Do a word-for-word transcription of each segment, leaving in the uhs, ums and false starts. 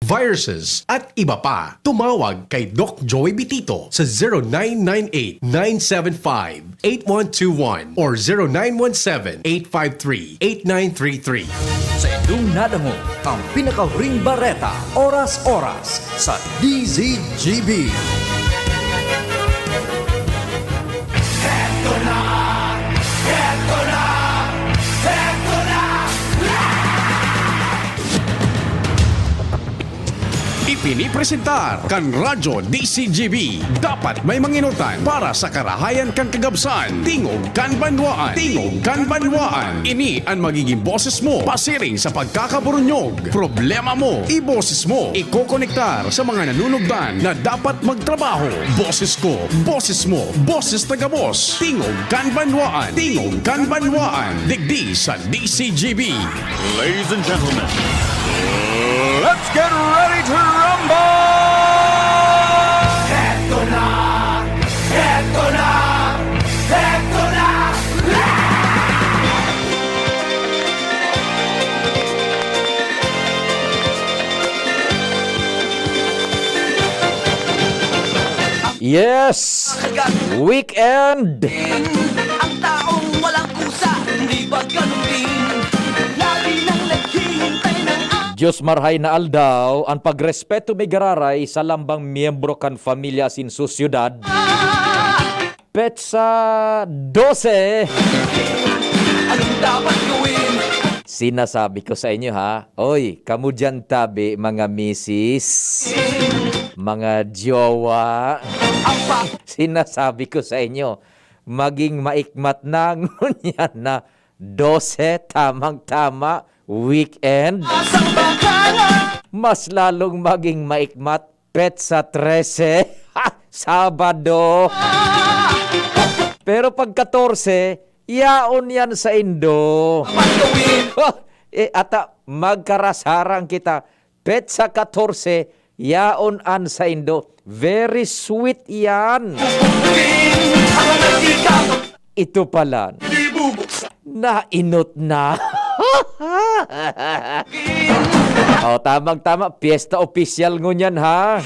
viruses, at iba pa. Tumawag kay Doc Joey Bitito sa zero nine nine eight, nine seven five, eight one two one or zero nine one seven, eight five three, eight nine three three. Sa inyong nadangog ang pinakahuring bareta, oras-oras, sa D Z G B. Heto na! Heto na! Heto na! Ipinipresentar kan Radyo D C G B. Dapat may manginutan para sa karahayan kan kagabsan. Tingog kan banwaan. Tingog kan banwaan. Ini an magiging boses mo pasiring sa pagkakaburunyog. Problema mo, iboses mo. Ikokonektar sa mga nanunugdan na dapat magtrabaho. Boses ko, boses mo, boses na gabos. Tingog kan banwaan. Tingog kan banwaan. Digdi sa D C G B. Ladies and gentlemen, let's get ready to rumble! Heto na! Heto na! Heto na! Yes! Weekend! Ang taong walang kusa, hindi ba ganun din? Lagi nang naghihintay ng a- Diyos marhay na aldaw, ang pagrespeto may gararay sa lambang miyembro kan pamilya asin sosyedad. Petsa dose. Anong dapat gawin? Sinasabi ko sa inyo, ha? Oy, kamo diyan tabi, mga misis, mga jowa. Ang pa- Sinasabi ko sa inyo, maging maikmat na ngunyan na dose, tamang-tama, weekend. Asang baka nga. Mas lalong maging maikmat, petsa trese, Sabado. Pero pag katorse, yaon yan saindo. Dapat gawin. Eh, ata, magkarasarang kita. Petsa katorse, yaon an saindo. Very sweet yan. Ang nagkikap- Ito pala, Di bubuksan. Nainot na. O, tamang-tama, piyesta opisyal ngunyan, ha?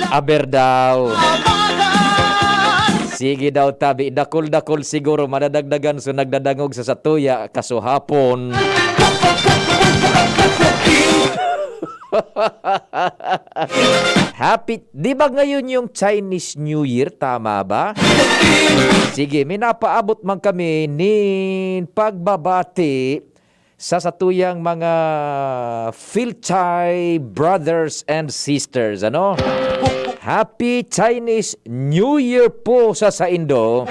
Aber daw. Sige daw, tabi. Dakul-dakul siguro, madadagdagan so nagdadangog sa satuya, kasuhapon. Happy, di ba ngayon yung Chinese New Year? Tama ba? Sige, minapaabot man kami nin pagbabati sa satuyang mga Filchay brothers and sisters, ano? Happy Chinese New Year po sa saindo.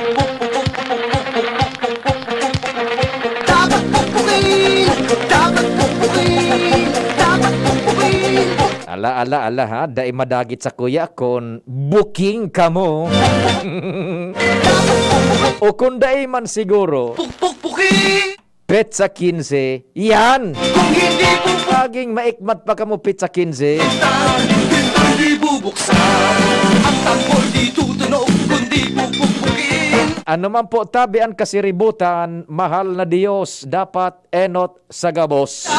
Dapat pupugin! Dapat pupugin! Dapat pupugin! Ala, ala, ala, ha? Dai madagit sa kuya kun booking kamo. O kun dai man siguro. Pukpukpukin! Petsa kinse, yan! Kung hindi po Maging maikmat pa kamo, petsa kinse. Hindi bubuksan. Ang tambol di tutunog, kundi pupukpukin. Ano man po, tabi an kasiributan, mahal na Dios, dapat enot sa gabos.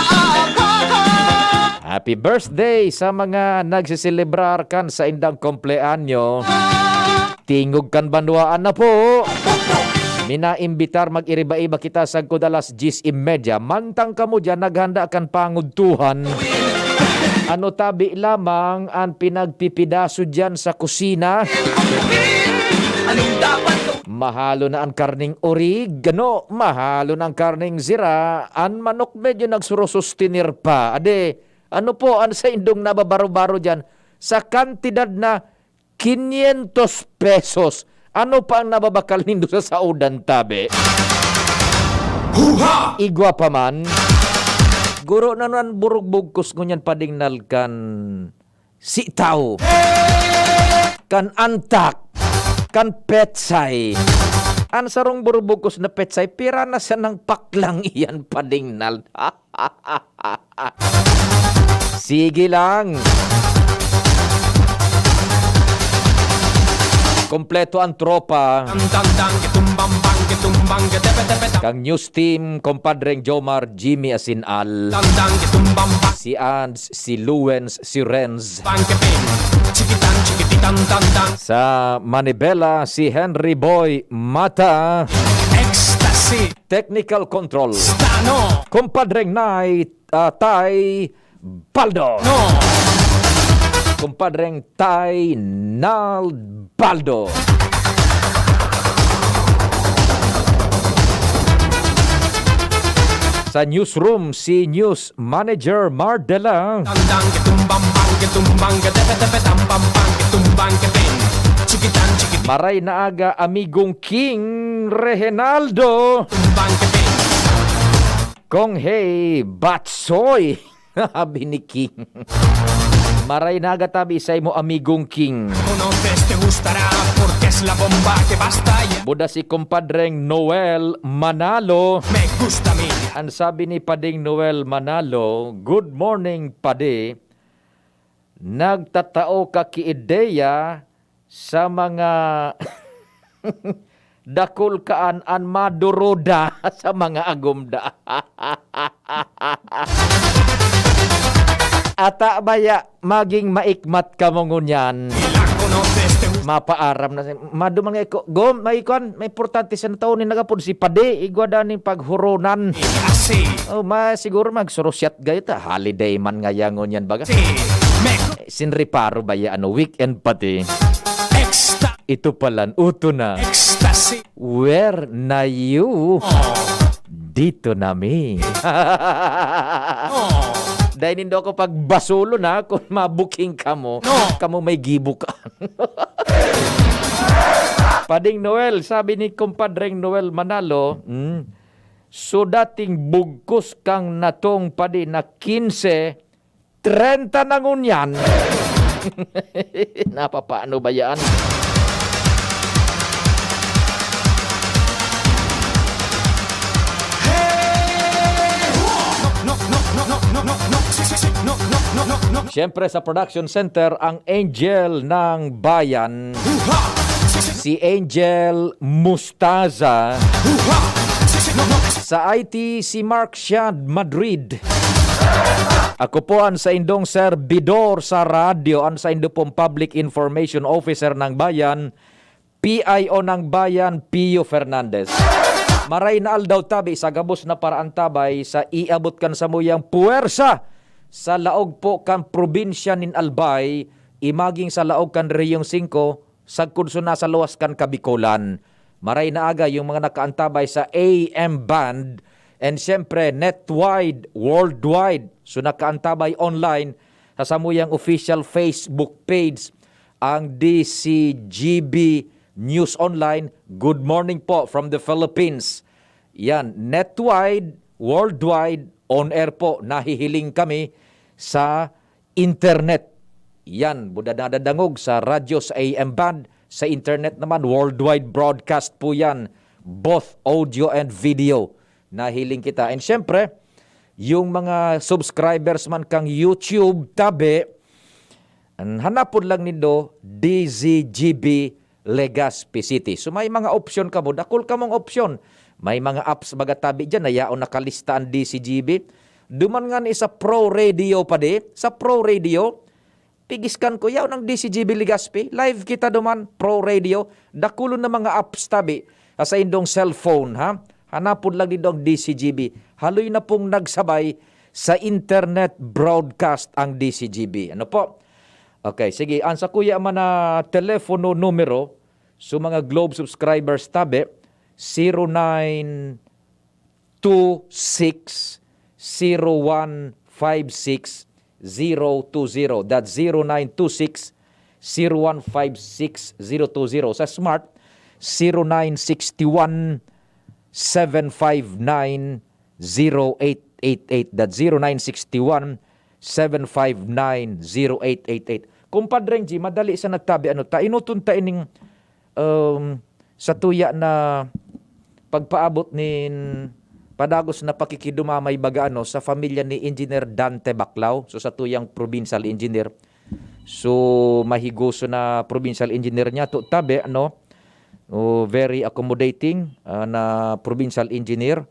Happy birthday sa mga nagseselebrar kan saindang kumpleanyo. Tingog kan banwaan na po. Minaimbitar mag-iriba-iba kita sagkod alas dyes y media. Mantang kamo diyan naghanda kan pangudtuhan. Ano tabi lamang an pinagpipidaso diyan sa kusina? Anong dapat ko? Mahalo na ang karning orig, ano? Mahalo na ang karning sira. An manok medyo nagsurosustenir pa. Ade, ano po an saindong nababaro-baro diyan sa kantidad na quinientos pesos? Ano pa ang nababakal nindo sa saodan, tabi? Huha! Igwa pa man. Guro, na nan burugbog kus ngunyan padingnal kan sitaw, kan antak, kan petsay. An sarong burugbog kus na petsay, pira na sanang paklang iyan padingnal. Sige lang. Kompleto ang tropa. Tang, tang, tang, kitumbang, bang, kitumbang, ketepe, tepe, tang. Kang news team, kompadreng Jomar, Jimmy asin Al. Tang, tang, kitumbang, bang. si Ads, si Luens, si Renz. Bangkepin, chikitan, chikipitan, tan, tan. Sa Manibela, si Henry Boy Mata. Ecstasy. Technical Control. Stano. Kumpadreng Nay, ah, Tay Baldo. No. Kumpadreng Tay Nalbaldo. Sa newsroom, si News Manager Mardela. Tandang, kitumbang, bang, kitumbang, katepe-tepe, tambang, bang, kitumbang, kepeng. Chikitan, chikitan. Maray na aga, amigong King Reginaldo. Tumbang, kepeng. Kong hey, Batsoy. Sabi ni King. Maray na aga tabi sa imo, amigong King. Uno, tres, te gustará, porque es la bomba que basta ya. Buda si Kumpadreng Noel Manalo. Me gusta mi. Ang sabi ni Pading Noel Manalo, "Good morning, Padi. Nagtatao ka ki ideya sa mga dakul kaan an maduruda sa mga agumda." Ata baya maging maikmat kamo ngunyan. Mapaaram na si-, maduman nga iko, gom, may kwan, may importante sa taon ni nagapod si Padi, igwa da ning paghuronan. Oh, ma, siguro magsurusyat gayo ta. Holiday man ngaya ngunyan baga. Sin reparo ba ya, ano, weekend pati. Ito palan, uto na. Where na you? Dito na mi. Dai nindo ako pagbasulon, ha, kung mabuking kamo, kamo may gibo ka. Pading Noel, sabi ni Kumpadreng Noel Manalo, hmm, "So dating bugkos kang natong padi na kinse, trenta na ngunyan." Napapaano ba yan? Siyempre, sa production center, ang Angel ng Bayan, si Angel Mustaza. Sa I T, si Mark Shad Madrid. Ako po ang saindong serbidor sa radyo, ang saindo pong Public Information Officer ng Bayan, P I O ng Bayan, Pio Fernandez. Maray na aldaw tabi sa gabos na paraantabay sa iabot kan samuyang puwersa sa laog po kan probinsya nin Albay, imaging sa laog kan Reyong Singko, sagkod so nasa luwas kan Kabikolan. Maray na aga yung mga nakaantabay sa A M band and siyempre netwide, worldwide. So nakaantabay online sa samuyang official Facebook page ang D C G B News Online. Good morning po from the Philippines. Yan, netwide, worldwide, on air po. Nahihiling kami sa internet. Yan, buda nadadangog sa radyo sa A M band, sa internet naman, worldwide broadcast po yan, both audio and video. Nahiling kita. And syempre, yung mga subscribers man kang YouTube, tabi, an-, hanapon lang nindo, D Z G B Legazpi City. So, may mga opsyon kamo, dakul kamong opsyon. May mga apps baga tabi dyan na yaon nakalista ang D C G B. Duman nga ni sa Pro Radio pa di, sa Pro Radio, pigiskan ko, yaon ang D C G B Legazpi. Live kita duman, Pro Radio. Dakulon na mga apps tabi, ah, sa indong cellphone, ha? Hanapon lang nindo ang D C G B. Haloy na pong nagsabay sa internet broadcast ang D C G B. Ano po? Okay, sige. Ang sa kuya man na telepono numero, so mga Globe subscribers tabi, zero nine two six zero one five six zero two zero. That's zero nine two six zero one five six zero two zero. Sa Smart, zero nine six one seven five nine zero eight eight eight. That's zero nine six one seven five nine zero eight eight eight. Kumpadreng G, madali sa nagtabi, ano, ta, inuton ta ining, um, sa tuya na pagpaabot nin padagos na pakikidumamay baga, ano, sa pamilya ni Engineer Dante Baclao. So, sa tuyang provincial engineer. So, mahigoso na provincial engineer niya. To, tabi, ano, oh, very accommodating, ah, na provincial engineer.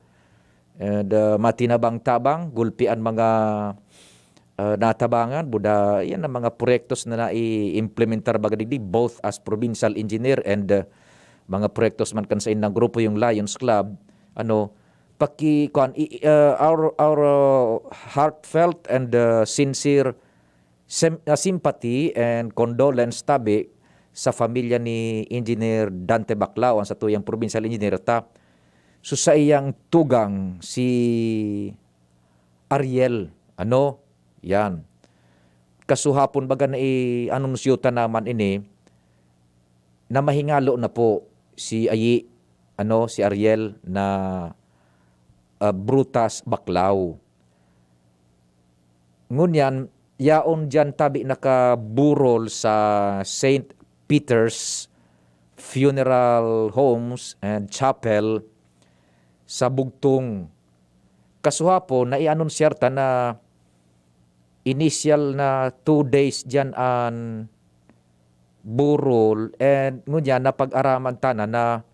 And, uh, matinabang-tabang, gulpi an mga, ah, natabangan, buda, yan ang mga proyektos na nai-implementar baga digdi, both as provincial engineer and, ah, mga proyektos man kan saindang grupo, yung Lions Club, ano, paki-, kuwan, i-, i-, ah, our, our, ah, heartfelt and, ah, sincere sem-, ah, sympathy and condolence tabi sa pamilya ni Engineer Dante Baclao, ang satuyang provincial engineer ta. So, sa iyang tugang, si Ariel, ano, yan. Kasuhapon baga na i-anunsyo ta naman ini, na mahingalo na po si Ayi, ano, si Ariel na, ah, Brutas Baclao. Ngunyan, yaon diyan tabi nakaburol sa Saint Peter's Funeral Homes and Chapel sa Bugtong. Kasuhapon, naianunsyar ta na initial na two days diyan an burol, and ngunyan napag-araman ta na, na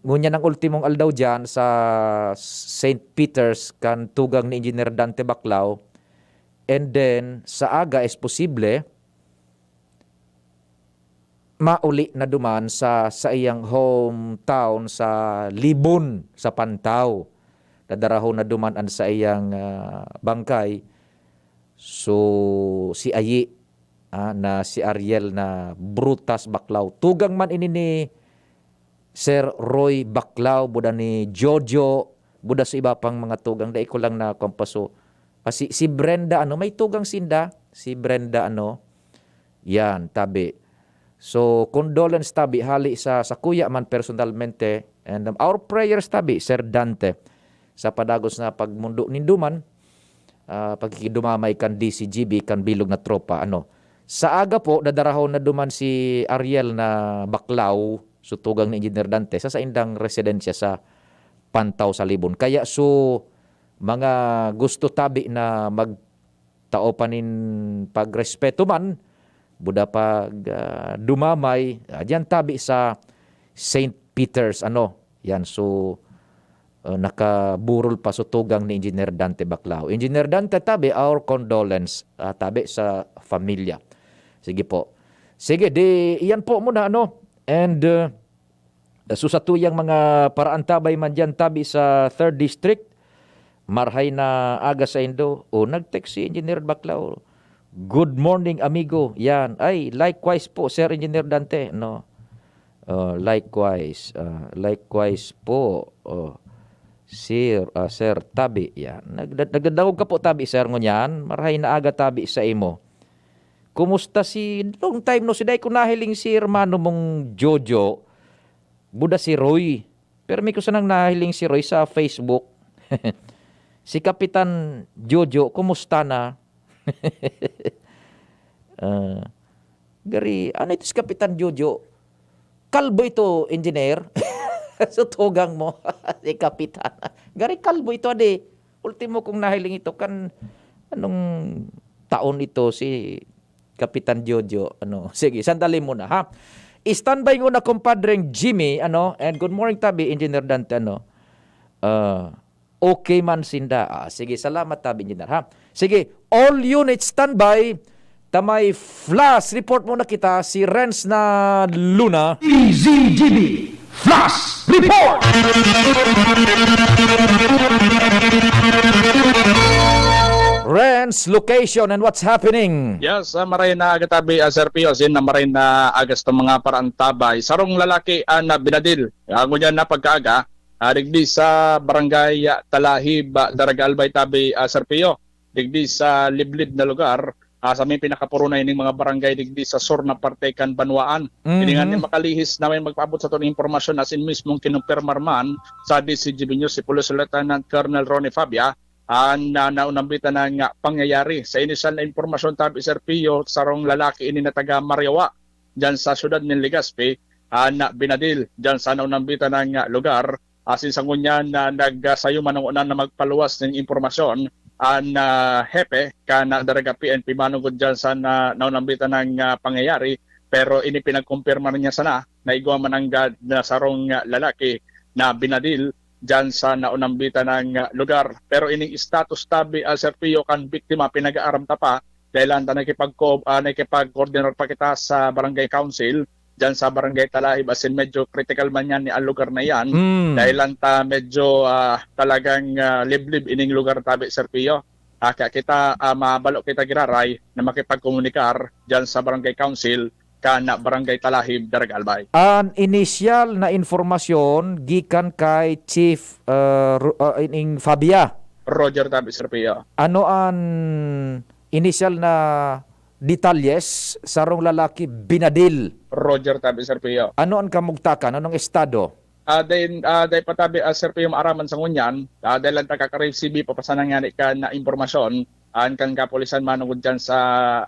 ngunyan ang ultimong aldaw diyan sa Saint Peter's kan tugang ni Engineer Dante Baclao. And then, sa aga is posible, mauli na duman sa saiyang hometown sa Libon, sa Pantao. Dadarahon na duman an saiyang, ah, bangkay. So, si Ayi, ah, na si Ariel na Brutas Baclao. Tugang man ini ni Sir Roy Baclao, buda ni Jojo, buda sa iba pang mga tugang. Dai ko lang na kuwan pa. So, ah, si, si Brenda, ano, may tugang sinda? Si Brenda, ano? Yan, tabi. So, condolence tabi, hali sa, sa kuya man personalmente. And, um, our prayers tabi, Sir Dante, sa padagos na pagmundo nindo man, ah, pagkikidumamay kan D C G B, kan bilog na tropa, ano. Sa aga po, dadarahon na duman si Ariel na Baclao, so tugang ni Engineer Dante, sa saindang residensya sa Pantao sa Libon. Kaya so, mga gusto tabi na magtao pa nin pagrespeto man, buda pag, ah, dumamay, ah, diyan tabi sa Saint Peter's, ano, yan, so, ah, nakaburol pa so tugang ni Engineer Dante Baclao. Engineer Dante tabi, our condolence, ah, tabi sa familia. Sige po. Sige, di, iyan po muna, ano, and, ah, So, satuyang mga paraantabay man diyan tabi sa third District, marhay na aga saindo. O, nag-text si Engineer Baclao, "Good morning, amigo." Yan. Ay, likewise po, Sir Engineer Dante, no? Oh, likewise, ah, likewise po, oh, Sir, ah, Sir Tabi, yan. Nagda-, nagdadangog ka po, Tabi, Sir, ngunyan. Marhay na aga, Tabi, sa imo. Kumusta si, long time no si, dai ko nahiling si hermano mong Jojo, buda si Roy. Pero may ko sanang nahiling si Roy sa Facebook. Si Kapitan Jojo, kumusta na? Ah, gari, ano ito si Kapitan Jojo? Kalbo ito, engineer? Sa tugang mo, si Kapitan. Gari, kalbo ito, adi. Ultimo kong nahiling ito, kan, anong taon ito si Kapitan Jojo? Ano, sige, sandali muna, ha? Standby muna, kumpadreng Jimmy, ano, and good morning, tabi, Engineer Dante, ano. Ah, okay man sinda. Ah, sige, salamat, tabi, Engineer, ha? Sige, all units standby. Tamay flash report muna kita, si Renz na Luna. E Z G B Flash Report! Renz, location and what's happening? Yes, ah, maray na aga tabi, ah, Sir Pio, asin na maray na aga sa mga paraantabay. Sarong lalaki ang, ah, binadil. Ah, ngunyan na pagkaaga, ah, digdi sa barangay, ah, Talahib, ah, Daraga Albay tabi, ah, Sir Pio. Digdi sa liblib na lugar, ah, sa may pinakapurunay ning mga barangay digdi sa sur na parte kan banwaan. Mhm. Ini nga ni makalihis na may magpaabot sa atong impormasyon, asin mismong kinumpirmar man sa D C G B News si Police Lieutenant Colonel Ronnie Fabia, ah, na naunambitan na nga pangyayari. Sa inisyal na impormasyon, tabi, Sir Pio, sarong lalaki ini na taga Mariawa, diyan sa siyudad nin Legazpi, ah, na binadil diyan sa naunambitan na nga lugar. Asin sa ngunyan na nagsayo man ang una na magpaluwas nin impormasyon an, ah, hepe kan Daraga P N P manugod diyan sa na, naunambitan na nga pangyayari, pero ini pinagkumpirma na niya sana na igwa man nanggad na sarong, ah, lalaki na binadil diyan sa naunambitan ng, ah, lugar. Pero ining status tabi, ah, Sir Pio, kan biktima, pinag-aaram ta pa, dahil lang ta nakipag-co-, ah, nakipag-coordinar pa kita sa barangay council, diyan sa barangay Talahib, asin medyo critical man yan ni ang lugar na yan. Mm. Dahil lang ta medyo, ah, talagang, ah, liblib ining lugar tabi, Sir Pio. Ah, kaya kita, ah, mabalo kita giraray na makipagkomunikar diyan sa barangay council kan Barangay Talahib, Daraga Albay. An inisyal na impormasyon gikan kay Chief, ah, Ru-, ah, ining Fabia. Roger tabi, Sir Pio. Ano an inisyal na detalyes? Sarong lalaki binadil. Roger tabi, Sir Pio. Ano an kamugtakan? Anong estado? Ah, dai, ah, dai pa tabi, ah, Sir Pio, maaraman sa ngunyan, ah, dai lang ta kaka-receive pa sana ngani kan, ah, impormasyon, an kan kapulisan manongod diyan sa,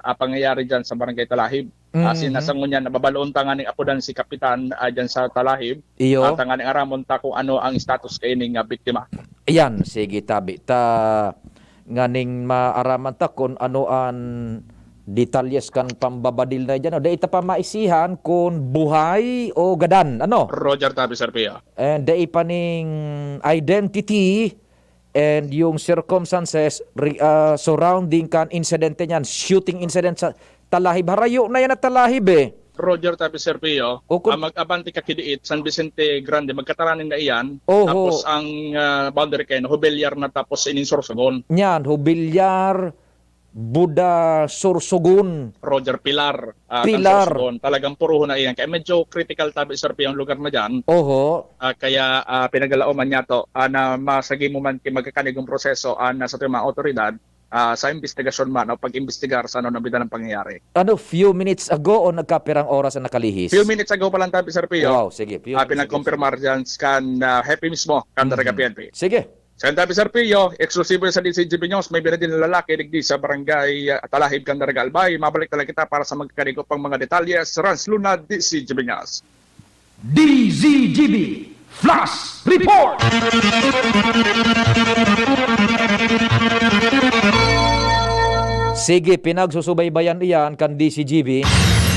ah, pangyayari diyan sa Barangay Talahib. Ah, Mm-hmm. Sina sa ngunyan, nababaloon ta nganing apodan si Kapitan, ah, diyan sa Talahib. Iyo. Ah, tanganing aramon ta kung ano ang status kaining, ah, biktima. Ayan, sige, tabi ta nganing maaraman ta kun ano an detalyes kan pambabadil na diyan. O, dai ta pa maisihan kun buhay o gadan, ano? Roger tabi, Sir Pio. And dai pa ning identity and yung circumstances re-, ah, surrounding kan insidente niyan, shooting incident sa Talahib. Harayo na yan na Talahib, eh. Roger tabi, Sir Pio. O, kun- Ah, mag-abante ka kidiit, San Vicente Grande, magkataranin na iyan. Oho. Tapos ang, ah, boundary kayo, Jubilar na tapos ining Sorsogon. Yan, Jubilar, Buda, Sorsogon. Roger, Pilar, ah, Pilar. Kan Sorsogon. Talagang puruhon na iyan. Kaya medyo critical tabi, Sir Pio, ang lugar na dyan. Oho. Ah, kaya, ah, pinagalaoman niya to, ah, na masagi mo man ki-, magkakanigong proseso, ah, na sa ating mga otoridad, ah, sa imbestigasyon man o pag-imbestigar sa ano na bida ng pangyayari. Ano, few minutes ago o nagkapirang oras ang nakalihis? Few minutes ago pa lang tabi, Sir Pio. Wow, sige, few Ah, minutes ago. Pinagkumpirmar dyan kan, ah, hepe mismo, kan Mhm. Daraga P N P. Sige. Sa tabi, Sir Pio, eksklusibo sa D C G B News, may binadil na lalaki digdi sa barangay, ah, Talahib, kan Daraga Albay. Mabalik na lang kita para sa magkakarigo pang mga detalye sa Rans Luna D C G B News. D Z G B Flash Report! Sige, pinagsusubaybayan iyan kan D C G B.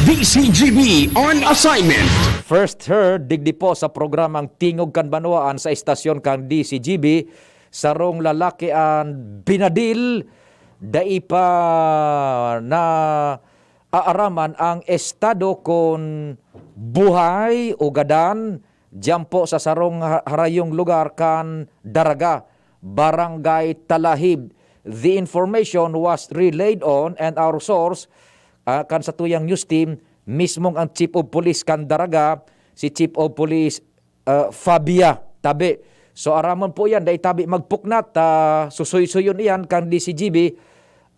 D C G B on assignment. First heard, digdi po sa programang Tingog kan Banwaan sa estasyon kan D C G B, sarong lalaki an binadil, dai pa na aaraman ang estado kun buhay o gadan, diyan po sa sarong ha-, harayong lugar kan Daraga, Barangay Talahib. The information was relayed on and our source, ah, kan satuyang news team, mismong ang Chief of Police kan Daraga, si Chief of Police ah, Fabia, tabi. So, aramon po iyan, dai tabi magpuknat, ah, susuysuyon iyan kan D C G B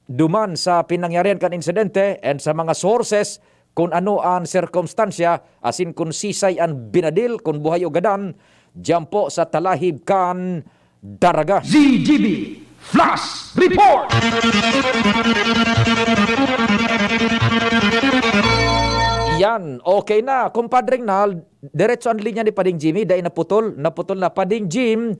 duman sa pinangyarihan kan insidente and sa mga sources kun ano an sirkumstansya asin kun sisay an binadil, kun buhay o gadan, diyan po sa Talahib kan Daraga. Z G B Flash Report! Yan, okay na. Kumpadre Nald, diretso an linya ni Pading Jimmy, dai naputol, naputol na. Pading Jim,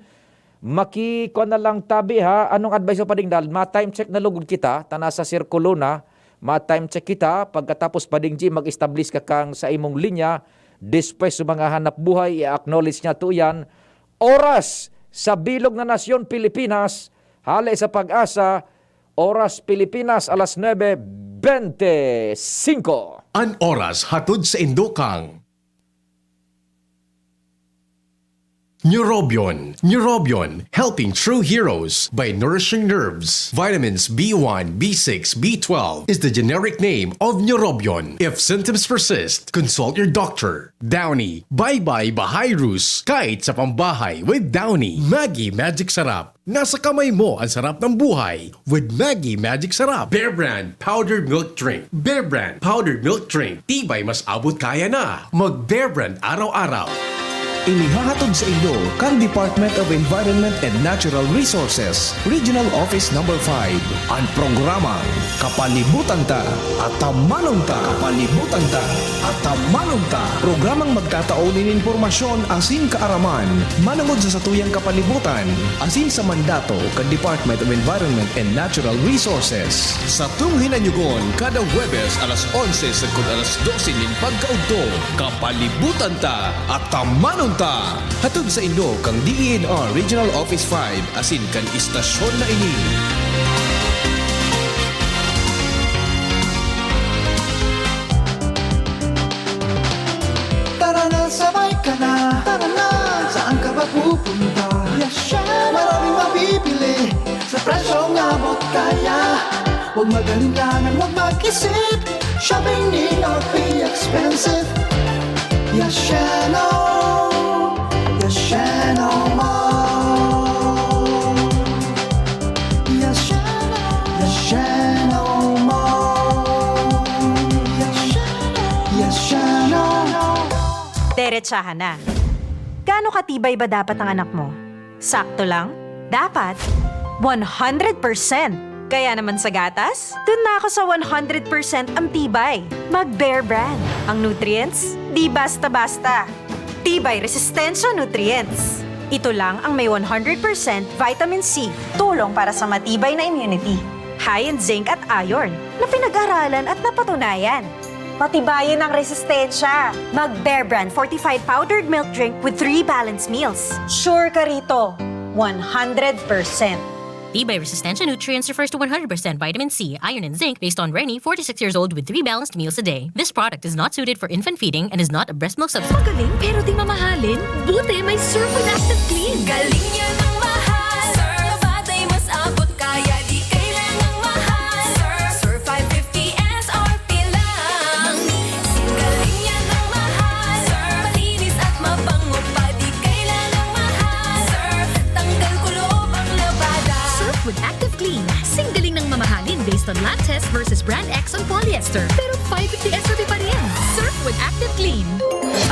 maki-, kuwan na lang tabi ha. Anong advice mo, Pading Nald? Ma-time check na lugod kita, ta nasa sirkulo na. Ma-time check kita. Pagkatapos, Pading Jim, mag-establish ka kang sa imong linya. Despues sa mga hanap buhay, i-acknowledge niya to yan. Oras sa bilog na nasyon, Pilipinas, hale sa Pag-asa, oras Pilipinas, alas nuebe bente singko. An oras hatod sa indo kang Neurobion. Neurobion, helping true heroes by nourishing nerves. Vitamins B one, B six, B twelve is the generic name of Neurobion. If symptoms persist, consult your doctor. Downy, bye-bye bahay rus, kahit sa pambahay with Downy. Maggi Magic Sarap. Nasa kamay mo ang sarap ng buhay with Maggi Magic Sarap. Bear Brand Powdered Milk Drink. Bear Brand Powdered Milk Drink. Tibay mas abot kaya na. Mag Bear Brand araw-araw. Inihahatod sa inyo kan Department of Environment and Natural Resources, Regional Office Number five, an programang Kapalibutan Ta, Atamanon Ta. Kapalibutan Ta, Atamanon Ta. Programang magtatao nin impormasyon asin kaaraman manongod sa satuyang kapalibutan asin sa mandato kan Department of Environment and Natural Resources. Satong hinanyugon kada Huwebes alas onse sagkod alas dose nin pagkaudto. Kapalibutan Ta, Atamanon Ta, hatod saindo kan D E N R Regional Office five asin kan istasyon na ini. Tara na, sabay ka na. Tara na, saan ka ba pupunta? Yashano! Maraming mabibili sa presyong abot kaya. Huwag mag-alinlangan, huwag mag-isip. Shopping need not be expensive. Yashano! Yashano Mall! Yashano! Yashano Mall! Yashano! Yashano! Deretsahan na. Gaano katibay ba dapat ang anak mo? Sakto lang? Dapat? One hundred percent! Kaya naman sa gatas, dun na ako sa one hundred percent ang tibay. Mag Bear Brand. Ang nutrients, di basta-basta. Tibay Resistensya Nutrients. Ito lang ang may one hundred percent vitamin C, tulong para sa matibay na immunity. High in zinc at iron, na pinag-aralan at napatunayan. Patibayin ang resistensya. Mag Bear Brand fortified powdered milk drink with three balanced meals. Sure ka rito, one hundred percent. Tibay Resistensya Nutrients refers to one hundred percent vitamin C, iron, and zinc based on Reni, forty-six years old, with three balanced meals a day. This product is not suited for infant feeding and is not a breast milk substitute. Magaling pero di mamahalin? Buti may Surf with Active Clean. Galing yan ang mahal. Surf, batay mas abot kaya di kailangang mahal. Surf, Surf five fifty S R P lang. Galing yan ang mahal. Surf, malinis at mabango pa di kailangang mahal. Surf, tanggal kuloob ang labada. Surf with Active Clean. Sing galing ng mamahalin based on lab test versus brand X on polyester. Pero five fifty S R P pa rin. Surf with Active Clean.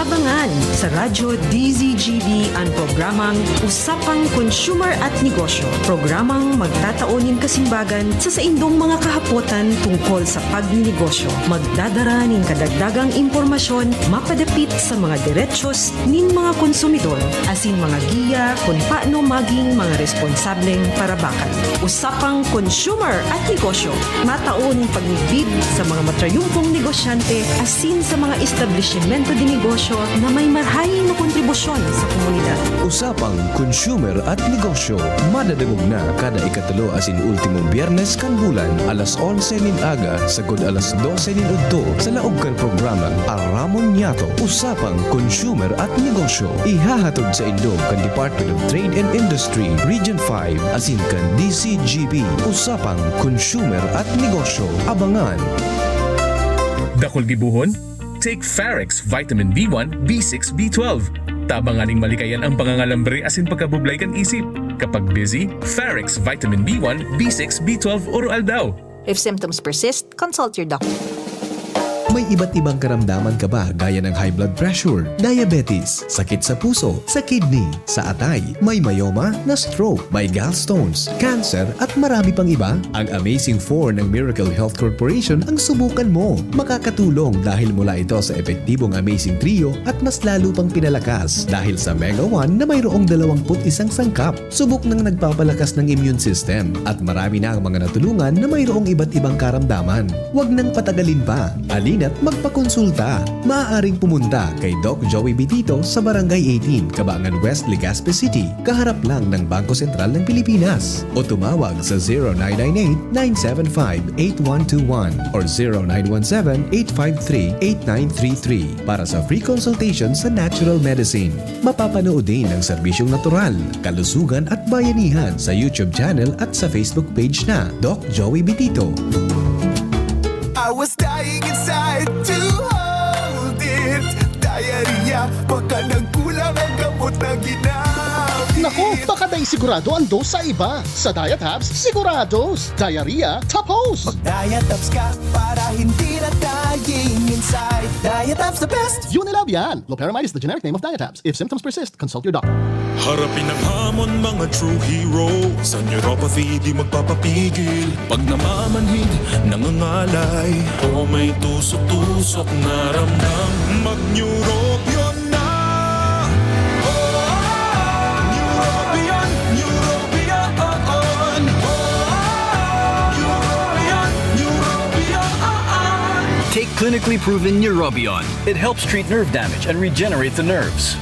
Abangan sa Radyo D Z G B an programang Usapang Consumer at Negosyo. Programang magtatao nin kasimbagan sa saindong mga kahapotan tungkol sa pagninegosyo. Magdadara nin kadagdagang impormasyon mapadapit sa mga derechos nin mga konsumidor asin mga giya kun paano maging mga responsableng parabakan. Usapang Consumer at Negosyo. Matao nin pagmidbid sa mga matrayumpong negosyante asin sa mga establisimento de negosyo na may marahay na kontribusyon sa komunidad. Usapang Consumer at Negosyo. Madadangog na kada ikatulo asin ultimong Biyernes kan bulan, alas onse nin aga sagkod alas dose nin udto sa laog kan programang Aramon Niyato, Usapang Consumer at Negosyo. Ihahatod saindo kan Department of Trade and Industry, Region five, asin kan D C G B, Usapang Consumer at Negosyo. Abangan! Dakul gibohon? Take Farex Vitamin B one, B six, B twelve. Tabangan nin malikayan ang pangangalambre asin pagkabublay kan isip. Kapag busy, Farex Vitamin B one, B six, B twelve oro-aldaw. If symptoms persist, consult your doctor. May iba't ibang karamdaman ka ba gaya ng high blood pressure, diabetes, sakit sa puso, sa kidney, sa atay, may myoma, na-stroke, may gallstones, cancer, at marami pang iba? Ang Amazing four ng Miracle Health Corporation ang subukan mo. Makakatulong dahil mula ito sa epektibong Amazing Trio at mas lalo pang pinalakas dahil sa Mega one na mayroong dalawang put isang sangkap. Subok nang nagpapalakas ng immune system at marami na ang mga natulungan na mayroong iba't ibang karamdaman. Huwag nang patagalin pa. Halina't magpakonsulta. Maaaring pumunta kay Doc Joey Bitito sa Barangay eighteen, Cabangan West, Legazpi City, kaharap lang ng Bangko Sentral ng Pilipinas. O tumawag sa zero nine nine eight, nine seven five, eight one two one or zero nine one seven, eight five three, eight nine three three para sa free consultation sa natural medicine. Mapapanood din ang serbisyong natural, kalusugan at bayanihan sa YouTube channel at sa Facebook page na Doc Joey Bitito. I was dying inside to hold it. Diarrhea, baka nagkulang ang gamot na ginamit. Naku, baka dai sigurado ang dose sa iba. Sa Diatabs, sigurados. Diarrhea, tapos. Mag-Diatabs ka para hindi na dying inside. Diatabs the best! Unilab yan. Loperamide is the generic name of Diatabs. If symptoms persist, consult your doctor. Harapin ang hamon, mga true hero. Sa neuropathy, di magpapapigil. Pag namamanhid, nangangalay, o may tusok-tusok na ramdam, mag-Neurobion na! Oh, Neurobion, Neurobion, oh, oh. Neurobion, Neurobion, oh, oh. Take clinically proven Neurobion. It helps treat nerve damage and regenerate the nerves.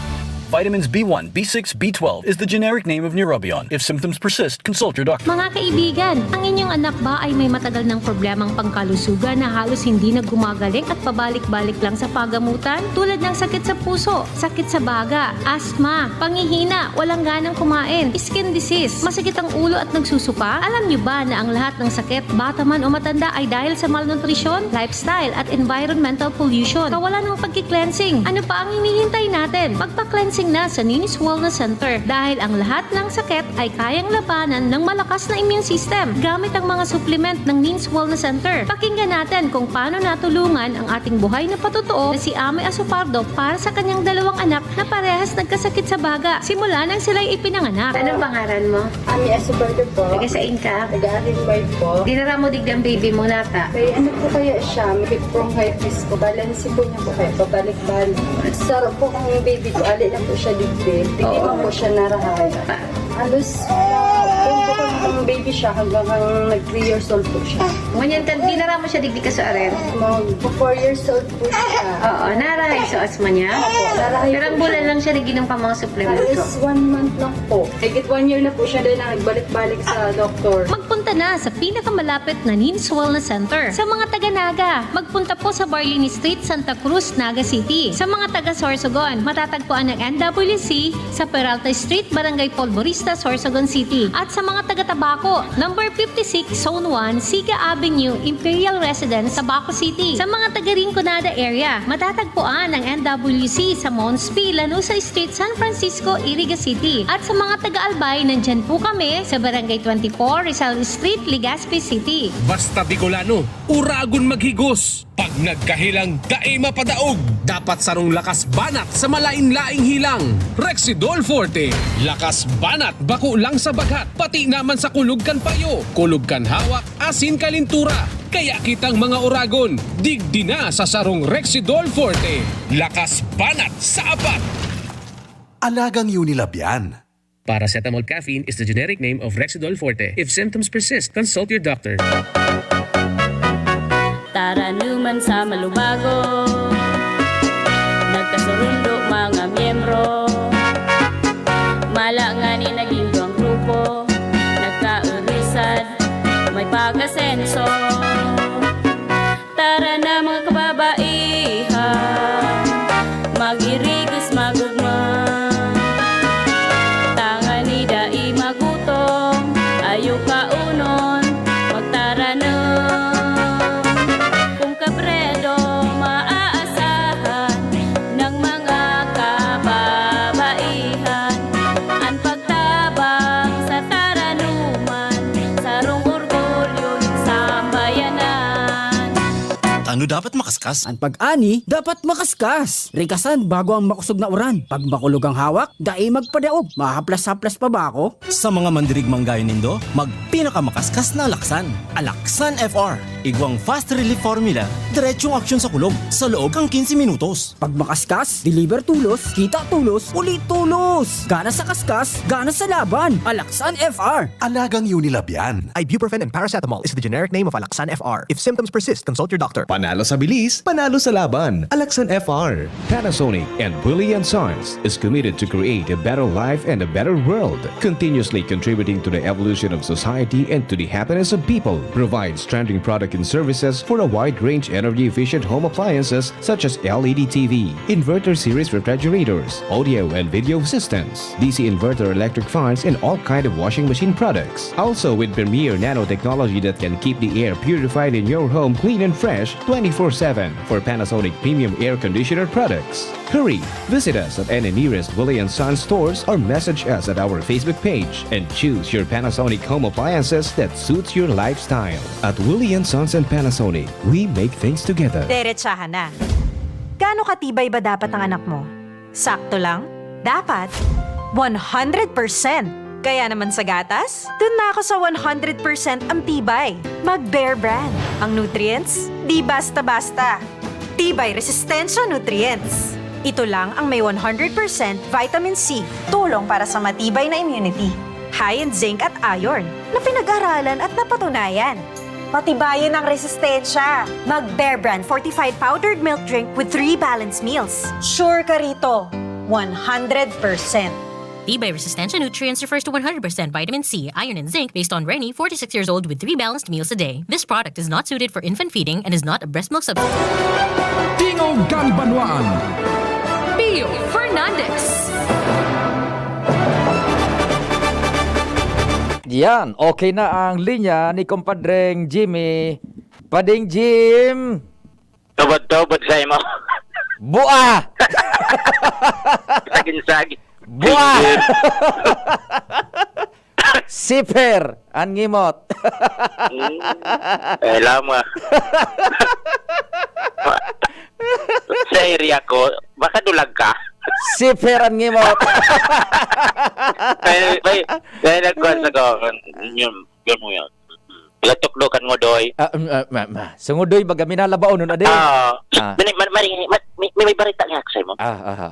Vitamins B one, B six, B twelve is the generic name of Neurobion. If symptoms persist, consult your doctor. Mga kaibigan, ang inyong anak ba ay may matagal ng problemang pangkalusugan na halos hindi na gumagaling at pabalik-balik lang sa pagamutan? Tulad ng sakit sa puso, sakit sa baga, asthma, panghihina, walang ganang kumain, skin disease, masakit ang ulo at nagsusuka? Alam nyo ba na ang lahat ng sakit, bata man o matanda, ay dahil sa malnutrisyon, lifestyle at environmental pollution? Kawalan ng pagki-cleansing. Ano pa ang hinihintay natin? Magpa-cleansing na sa Ninis Wellness Center dahil ang lahat ng sakit ay kayang labanan ng malakas na immune system gamit ang mga supplement ng Ninis Wellness Center. Pakinggan natin kung paano natulungan ang ating buhay na patotoo na si Ame Asopardo para sa kanyang dalawang anak na parehas nagkasakit sa baga simula nang sila'y ipinanganak. Anong pangalan mo? Ami Asopardo po. Taga saan ka? Taga Arinbay po. Dinara mo digdi ang baby mo nata. May ano po kaya siya? May bronchitis po. Balansi po niya po kaya pabalik-balik. Saro po ang baby ko. Ali lang po siya digdi. Digdi Oo. man po siya narahay. Pa- Halos, uh, kung po ang baby siya hanggang ang nag three years old po siya. Ngunyan kan, dinara mo siya digdi ka sa aren? Mag four years old po siya. Oo, narahay sa asma niya? Opo, narahay Pero po ang bulan siya. lang siya nag-inom ka mga suplemento? Halos one month lang po. Higit one year na po siya dahil nagbalik-balik sa doktor. Magpunta na sa pinakamalapit na Ninis Wellness Center. Sa mga taga Naga, magpunta po sa Barlini Street, Santa Cruz, Naga City. Sa mga taga Sorsogon, matatagpuan ang N W C sa Peralta Street, Barangay Polvorista, Sorsogon City. At sa mga taga Tabaco, number fifty-six, Zone one, Siga Avenue, Imperial Residence, Tabaco City. Sa mga taga Rinconada area, matatagpuan ang N W C sa Mons P, Lanuza Street, San Francisco, Iriga City. At sa mga taga Albay, nandyan po kami sa Barangay twenty-four, Rizal Street, Legazpi City. Basta Bicolano, uragon maghigos. Pag nagkahilang, dai mapadaog. Dapat sarong lakas banat sa malain-laing hilang. Rexidol Forte. Lakas banat bako lang sa baghat, pati naman sa kulog kan payo, kulog kan hawak, asin kalintura. Kaya kitang mga uragon, digdi na sa sarong Rexidol Forte. Lakas banat sa apat. Alagang Unilab yan. Paracetamol caffeine is the generic name of Rexidol Forte. If symptoms persist, consult your doctor. Taranuman sa Malubago, nagkasurundo mga miyembro. Mala ngani naging duwang grupo, nagkaurusad, may pag-asenso. Tara na, mga kababaihan, mag-irigos, mag-ugma. Tangani dai magutom, ayo kaunon, magtaranom. Kung kabredo maaasahan ng mga kababaihan, an pagtabang sa taranuman, sarong orgulyo nin sambayanan. Tano dapat makaskas? An pag-ani dapat makaskas. Rikasan bago ang makosog na uran. Pag makulog ang hawak, dai magpadaog. Mahaplas-haplas pa ba ako? Sa mga mandirigmang gayo nindo, magpinakamakaskas na alaksan. Alaksan F R. Igwang fast relief formula, diretsong aksyon sa kulog, sa loob kan quince minutos. Pag makaskas, deliver tolos, kita tolos, uli tolos! Gana sa kaskas, gana sa laban! Alaksan F R! Alagang Unilab yan. Ibuprofen and paracetamol is the generic name of Alaxan F R. If symptoms persist, consult your doctor. Panalo sa bilis, panalo sa laban. Alaxan F R. Panasonic and Willie and Sons is committed to create a better life and a better world, continuously contributing to the evolution of society and to the happiness of people. Provides trending product and services for a wide range energy-efficient home appliances such as L E D T V, inverter series refrigerators, audio and video systems, D C inverter electric fans, and all kind of washing machine products. Also with premier nanotechnology that can keep the air purified in your home clean and fresh twenty-four seven for Panasonic premium air conditioner products. Hurry! Visit us at any nearest Willie and Sons stores or message us at our Facebook page and choose your Panasonic home appliances that suits your lifestyle. At Willie and Sons and Panasonic, we make things together. Derechahan na. Gaano katibay ba dapat ang anak mo? Sakto lang? Dapat? One hundred percent! Kaya naman sa gatas, dun na ako sa one hundred percent ang tibay. Mag Bear Brand. Ang nutrients, di basta-basta. Tibay Resistensya Nutrients. Ito lang ang may one hundred percent vitamin C, tulong para sa matibay na immunity. High in zinc at iron, na pinag-aralan at napatunayan. Patibayin ang resistensya. Mag Bear Brand fortified powdered milk drink with three balanced meals. Sure ka rito. One hundred percent. Tibay Resistensya Nutrients refers to one hundred percent vitamin C, iron, and zinc based on Reni, forty-six years old, with three balanced meals a day. This product is not suited for infant feeding and is not a breast milk substitute. Tingog kan Banwaan. Pio Fernandez. Yan, okay na ang linya ni Kumpadreng Jimmy. Pading Jim! Tubod-tubod sa imo. Bua! Sagin-sagin. Bua! Siper an ngimot. Hmm. Eh, lama. Sa area ko, baka dulag ka. Siper an ngimot. May, may, may nagkuhan sa ko. Yun, yun mo yun. Latukdo kan ngudoy. Ah, um, ah, ma, ma. Sa ngudoy, baga minalabaw nun, ade. Ah, Ah. mani-, mani-, mani-, may, may, may barita nga ako sa'yo, mo. Ah, aha.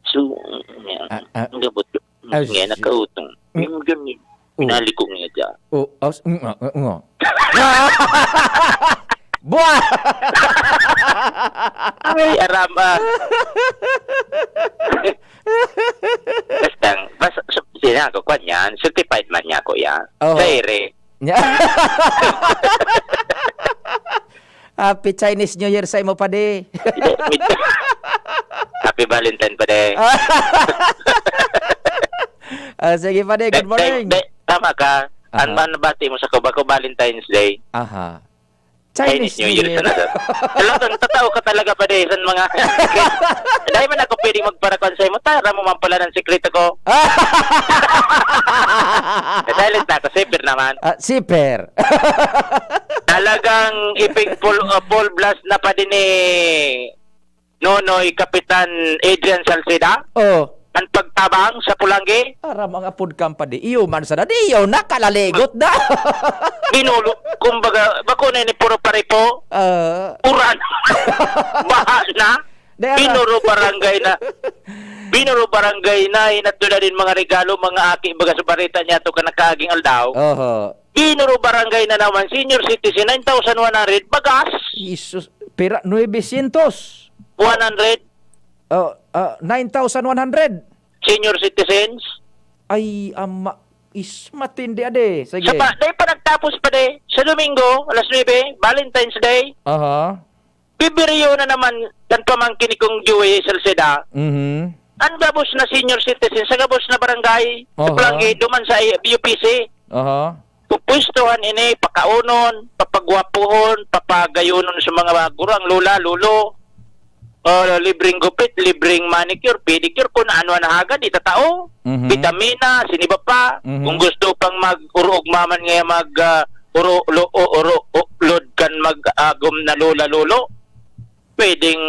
So, yan. Ah, ah. Ang gabot. Ah, Ngayon, si- nakautong. Mm. Yung ganyan. Oh. Pinali ko nga dyan. Oh, as-, mm, ah, ah, mm, ah. Buwa! Ay, arama. Basta, basta, so, sina ako, kwan yan, certified man niya ako yan. Oo. Sa ere. Nya- Happy Chinese New Year sa imo, padi. Happy Valentine, padi. Ah, sige, padi. Good Be-, be-, morning. be-, tama ka. Aha. An man bati mo sa ko, bako Valentine's Day. Aha. Chinese Chinese New New Year Year. Sana daw. Talagang tatao ka talaga, padi, sa mga dahil man ako pwedeng magparakuan sa imo, tara mo man pala ng sikreto ko. Silent na ako, siper naman. Ah, siper. Talagang ipig full, uh, full blast na pa din ni Nonoy Kapitan Adrian Salceda. Oh. Ang pagtabang sa Pulanggi. Aram ang apod kang padi. Iyo man sana. Di iyo, nakalaligot na. Binulo. Kumbaga, bako na ni puro paripo. Ah. Uran. Baha na. Di, ara. Binuro barangay na. Binuro barangay na, hinatdo na din mga regalo, mga aki, baga sa barita niya to ka nakaaging aldaw. Oho. Binuro barangay na naman, senior citizen, nine thousand one hundred, bagas. Jesus, pera, nuebe syentos. One hundred. Oh, ah, nine thousand one hundred. Senior citizens. Ay, ama, is matindi, ade. Sige. Sa pa, dahil pa nagtapos pa, de. Sa Domingo, alas nuebe, Valentine's Day. Aha. Pebrero na naman, kan pamangkin ni Kong Joey Salceda. Mhm. Ang gabos na senior citizen sa gabos na barangay, sa Aha. Palanggi, duman sa U P C. Aha. Pupwestuhan ini, pakaunon, papagwapuhon, papagayonon sa mga gurang, lola, lolo. O, libreng gupit, libreng manicure, pedicure, kung ano ang hagad, itatao. Mhm. Bitamina, siniba pa. Mhm. Kung gusto pang mag-uruog maman nga mag, ah, uro-, lo-, o-, uro-, o-, load kan mag-agom na lola, lolo, pwedeng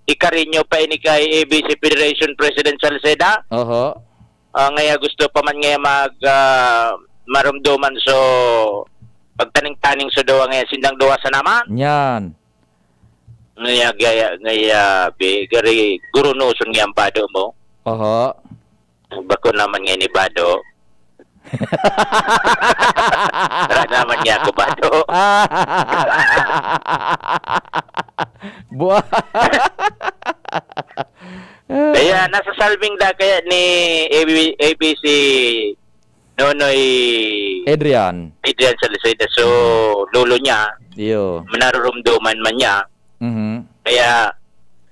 ikarinyo pa ini kay A B C Federation President Salceda. Oho. Ah, ngaya gusto pa man ngaya mag, ah, marumduman so pagtaning-taning so duwa ngaya sindang duwa sa naman. Yan. Ngaya, gaya, ngaya, bi, gari, gurunoson ngaya ang bado mo. Oho. Bako naman ngaya ni bado. Wala naman niya ako bado. Buwa. Kaya nasa salving da kaya ni A B, A B C Nonoy Adrian. Adrian Salceda. So, lolo niya, Iyo. manarurumduman man niya. Mhm. Kaya,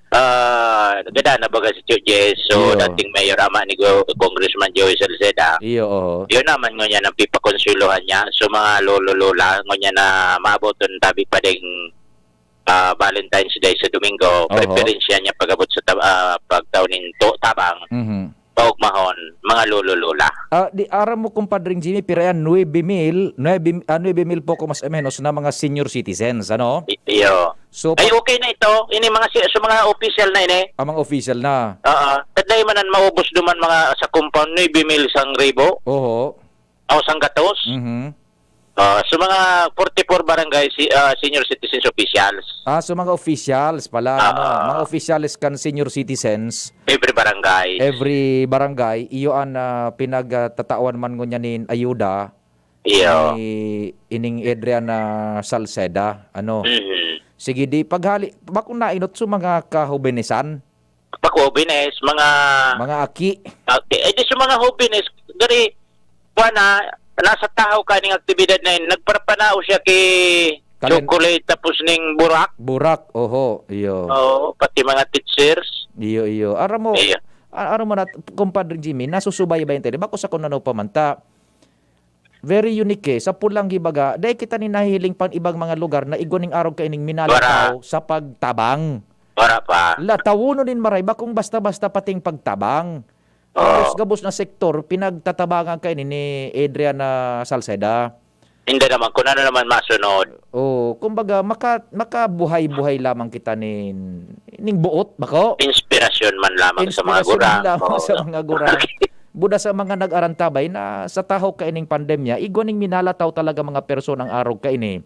ah, gada na baga si Tio Jess. So, Iyo. dating mayor, ama ni Go-, Congressman Joey Salceda. Iyo, oho. Yun naman, ngunyan ang pipakonsulohan niya. So, mga lolo-lola, ngunyan na maabot ang tabi pa ding ah, Valentine's Day sa Domingo, Oho. preferensya niya pag-abot sa tab-, ah, pagtao nin to-, tabang, Mhm. paugmahon, mga lolo-lola. Ah, di, aram mo, Kumpadring Jimmy, pira yan, nuebe mil, nuebe, ah, nuebe mil poko mas o menos na mga senior citizens, ano? I-, iyo. So, Ay, pa- okay na ito. Ini mga si-, sa mga official na ini. Ah, mga official na. Oo. Taday man ang maubos duman mga sa compound, nuebe mil sang ribo. Oho. O, sanggatos. Mhm. Ah, sa mga forty-four barangay si-, ah, senior citizens officials. Ah, so mga officials pala, Ah. ano? Mga officials kan senior citizens. Every barangay. Every barangay, iyo an, ah, pinagtatawan man ngunyan nin ayuda Iyo. ni ining Adrian, ah, Salceda, ano? Mhm. Sige, di paghali, bakong nainot sa mga kahobenesan? Pag-jóvenes, mga Mga aki. Okay. Eh, di sa mga jóvenes, gari, kuwan na, nasa tahaw kaning aktibidad na yun, nagparpanao siya ki Kalen- chocolate tapos ning burak. Burak, oho, iyo. Oo, pati mga teachers. Iyo, iyo. Aram mo, Iyo. a-, aram mo na, Compadre Jimmy, nasusubaybayan tayo. Bako sa kung ano pa man ta. Very unique eh. Sa Polangui baga, dai kita nin nahihiling pang ibang mga lugar na igwa ning arog kaining minalakaw Wara. sa pagtabang. Wara pa. La, tawonon nin maray, bakong basta-basta pating pagtabang. Oo. Gabos, gabos na sektor, pinagtatabangan kaini ni Adriana Salceda. Hindi naman, kung ano naman masunod. Oo, kumbaga, maka-, makabuhay-buhay lamang kita nin, ning buot, bako? Inspirasyon man lamang sa mga Inspirasyon gurang. man lamang Oo. sa mga gurang. Buda sa mga nag-arantabay na sa tahaw kaining pandemya, igwa ning minalataw talaga mga personang arog kaini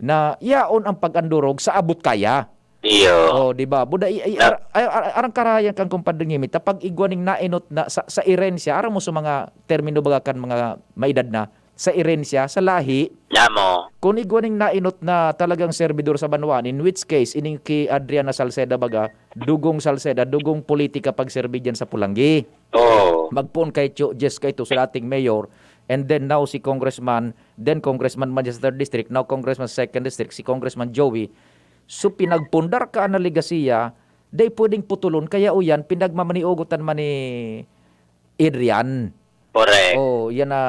na yaon ang pag-andurog sa abot kaya. Iyo. Oh, di ba? Buda, i-, i-, Na- ar-, ar-, ar-, arang karahayan kan Compadre Jimmy, ta pag igwa ning nainot na sa, sa irensya, aram mo sa mga termino baga kan mga maedad na, sa irensya, sa lahi, Namo. kung igwa ning nainot na talagang servidor sa banwaan, in which case, ining ki Adriana Salceda baga, dugong Salceda, dugong politika pagserbi diyan sa Polangui. Oo. Magpoon kay Cho Jess kaito sa dating mayor, and then now si Congressman, then Congressman man dyan sa third district, now Congressman sa second district, si Congressman Joey. So, pinagpundar ka na legasiya, dai pwedeng putulon, kaya o yan, pinagmamaniogotan man ni Adrian. Correct. Oh, yan na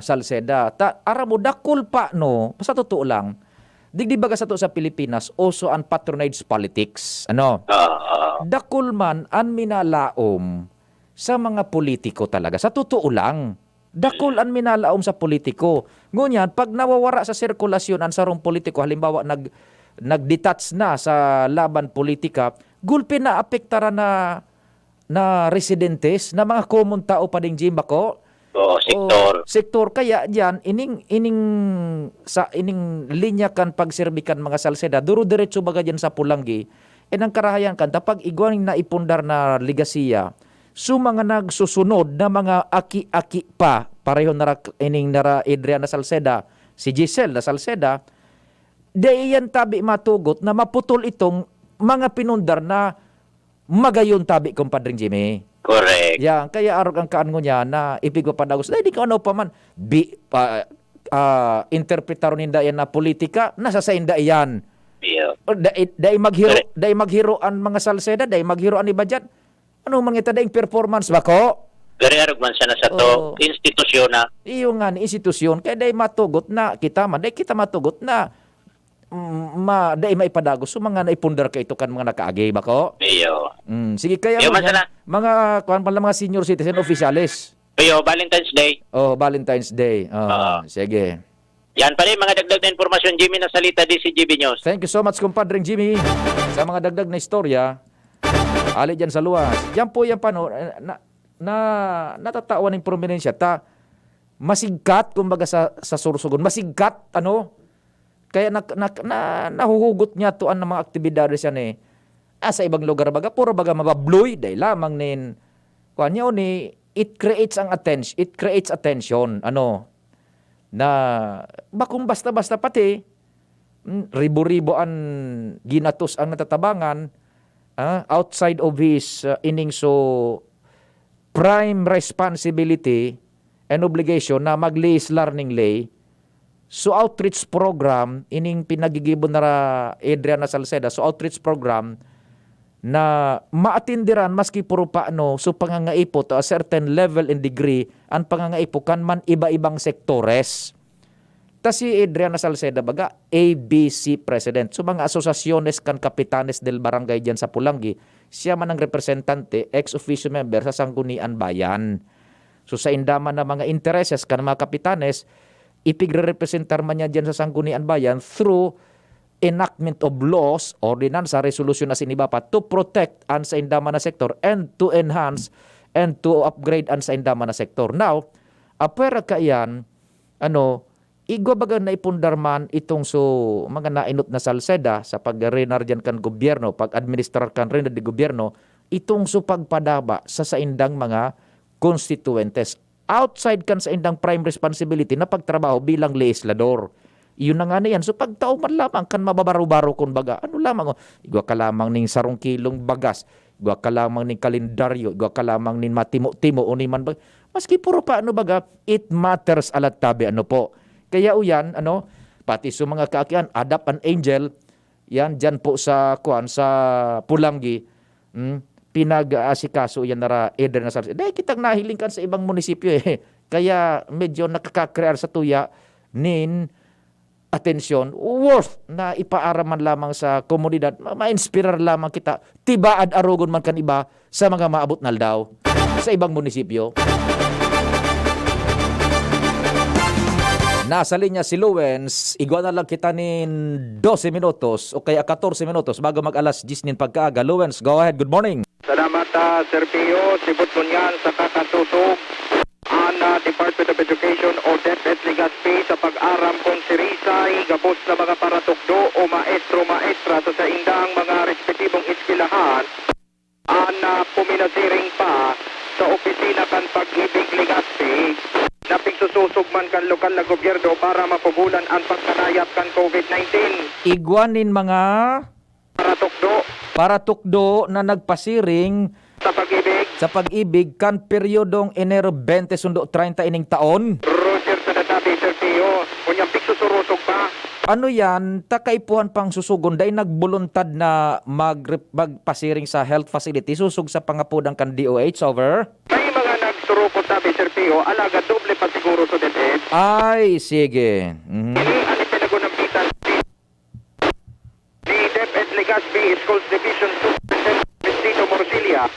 Salceda. Ta, aram mo, dakul pa, no? Sa totoo lang, digdi baga sato sa Pilipinas, uso ang patronage politics. Ano? Oo. Dakul man an minalaom sa mga politiko talaga. Sa totoo lang, dakul an minalaom sa politiko. Ngunyan, pag nawawara sa sirkulasyon ang sarong politiko, halimbawa, nag-, nag-detach na sa laban politika, gulpi na apektaran na, na residentes, na mga common tao pa ding Jim, bako? Oo, sektor. O, sektor. Kaya diyan, ining, ining, sa ining linya kan pagserbi kan mga Salceda, duro-diretso baga diyan sa Polangui, eh, nang karahayan kan, ta pag igwa ning naipundar na legasiya, so mga nagsusunod na mga aki-aki pa, pareho nara, ining nara Adriana Salceda, si Giselle na Salceda, dai yan tabi matugot na maputol itong mga pinundar na magayon tabi, Compadre Jimmy. Correct. Yan, kaya arog ang kaan ngunyan na ipigpapadagos. Dai, di ko ano pa man, bi-, pa, ah, interpretaron ninda yan na politika, nasa sainda iyan. Iyo. O, dai, dai maghiro, Correct. dai maghiro an mga Salceda, dai maghiro an iba dyan. Ano man kita, daing performance ba ko? Gari arog man sana sa to, Oo. institusyon na. Iyo nga, ni institusyon. Kaya dai matugot na, kita man, dai kita matugot na, mm, ma-, dai maipadagos. So, mga naipundar ka ito kan mga nakaagi, bako? Iyo. Mm, sige, kaya Iyo, mo man yan, sana. mga, kuwan pala, mga senior citizen, officials. Iyo, Valentine's Day. Oh, Valentine's Day. Oh, Oo. sige. Yan pala yung mga dagdag na impormasyon, Jimmy, na salita di si G B News. Thank you so much, Compadre Jimmy, sa mga dagdag na istorya. Ali dyan sa luwas. Yan po yan pa, no? Eh, na, na, natatawan ng prominensya. Ta, masigkat, kumbaga, sa, sa Sorsogon. Masigkat, ano? Kaya na, na, na, nahuhugot niya to ang mga aktibidades yan eh. Ah, sa ibang lugar baga, puro baga mababloy, dahil lamang nin, kuwan niya, ni, it creates ang attention, it creates attention, ano, na bakong basta-basta pati, mm, ribo-ribo an ginatos ang natatabangan, ah, outside of his, ah, ining so prime responsibility and obligation na mag-legislar ning ley. So outreach program, ining pinagigibo na ra Adriana Salceda, so outreach program, na maatindiran maski puro paano, so pangangaipo to a certain level and degree, ang pangangaipo kan man iba-ibang sektores. Ta si Adriana Salceda baga, A B C president. So mga asosasyones kan Kapitanes del Barangay diyan sa Pulangi, siya man ang representante, ex officio member sa Sanggunian Bayan. So sa inda man na mga intereses kan mga kapitanes, ipigrerepresentar man niya diyan sa Sanggunian Bayan through enactment of laws, ordinansa, resolusyon asin iba pa to protect an sainda man na sektor and to enhance and to upgrade an sainda man na sektor. Now, apwera kaiyan, ano, igwa baga naipundar man itong so mga nainot na Salceda sa pag-renar diyan kan gobyerno, pag-administrar kan rena de gobyerno, itong so pagpadaba sa saindang mga konstituwentes. Outside kan saindang prime responsibility na pagtrabaho bilang legislador. Iyon na nga na yan. So, pagtao man lamang kan mababaro-baro, kun baga, ano lamang, oh, igwa ka lamang ning sarong kilong bagas, igwa ka lamang nin kalendaryo, igwa ka lamang nin matimo-timo o ni man ba, maski puro paano baga, it matters a lot, tabi, ano po. Kaya uyan, ano, pati sa mga kaakian, Adap an Angel, yan, dyan po sa, kuan, sa Pulanggi, hmm, pinag-aasikaso yan nara Eder Nasal. Dahil kitang nahiling kan sa ibang munisipyo, eh. Kaya medyo nakakakrear sa tuya nin atensyon, worth na ipaaram man lamang sa komunidad, ma-, ma-inspirar lamang kita, tibaad arogon man kan iba sa mga maabot na aldaw sa ibang munisipyo. Nasa linya si Luwens, igwa na lang kita nin dose minutos o kaya katorse minutos bago mag-alas diyes nin pagkaaga. Luwens, go ahead, good morning. Salamat, ah, Sir Pio. Sibot ngunyan sa kakasusog an, ah, Department of Education o DepEd Legazpi sa pag-aram kun sirisay gabos na mga paratukdo o maestro-maestra sa saindang mga respetibong eskwelahan an, ah, puminasiring pa sa opisina kan Pag-ibig Legazpi na pigsusosog man kan lokal na gobyerno para mapugulan an pagkanayap kan COVID nineteen. Igwa nin mga paratukdo. Paratukdo na nagpasiring sa Pag-ibig. Sa Pag-ibig kan peryodong Enero bente sundo treinta ining taon. Roger sa databi, Sir Pio. Kunyang pigsusurusog pa. Ano yan? Ta kaipuhan pang susugon, dai nagboluntad na mag-, magpasiring sa health facility, susog sa pangapodan kan D O H, over? May mga nagsurupot sabi, Sir Pio, alagad doble pa siguro sa DepEd. Ay, sige. Mhm. Ini ang ipinagunampitan ni DepEd Legazpi Schools Division Superintendent Tito Morcilla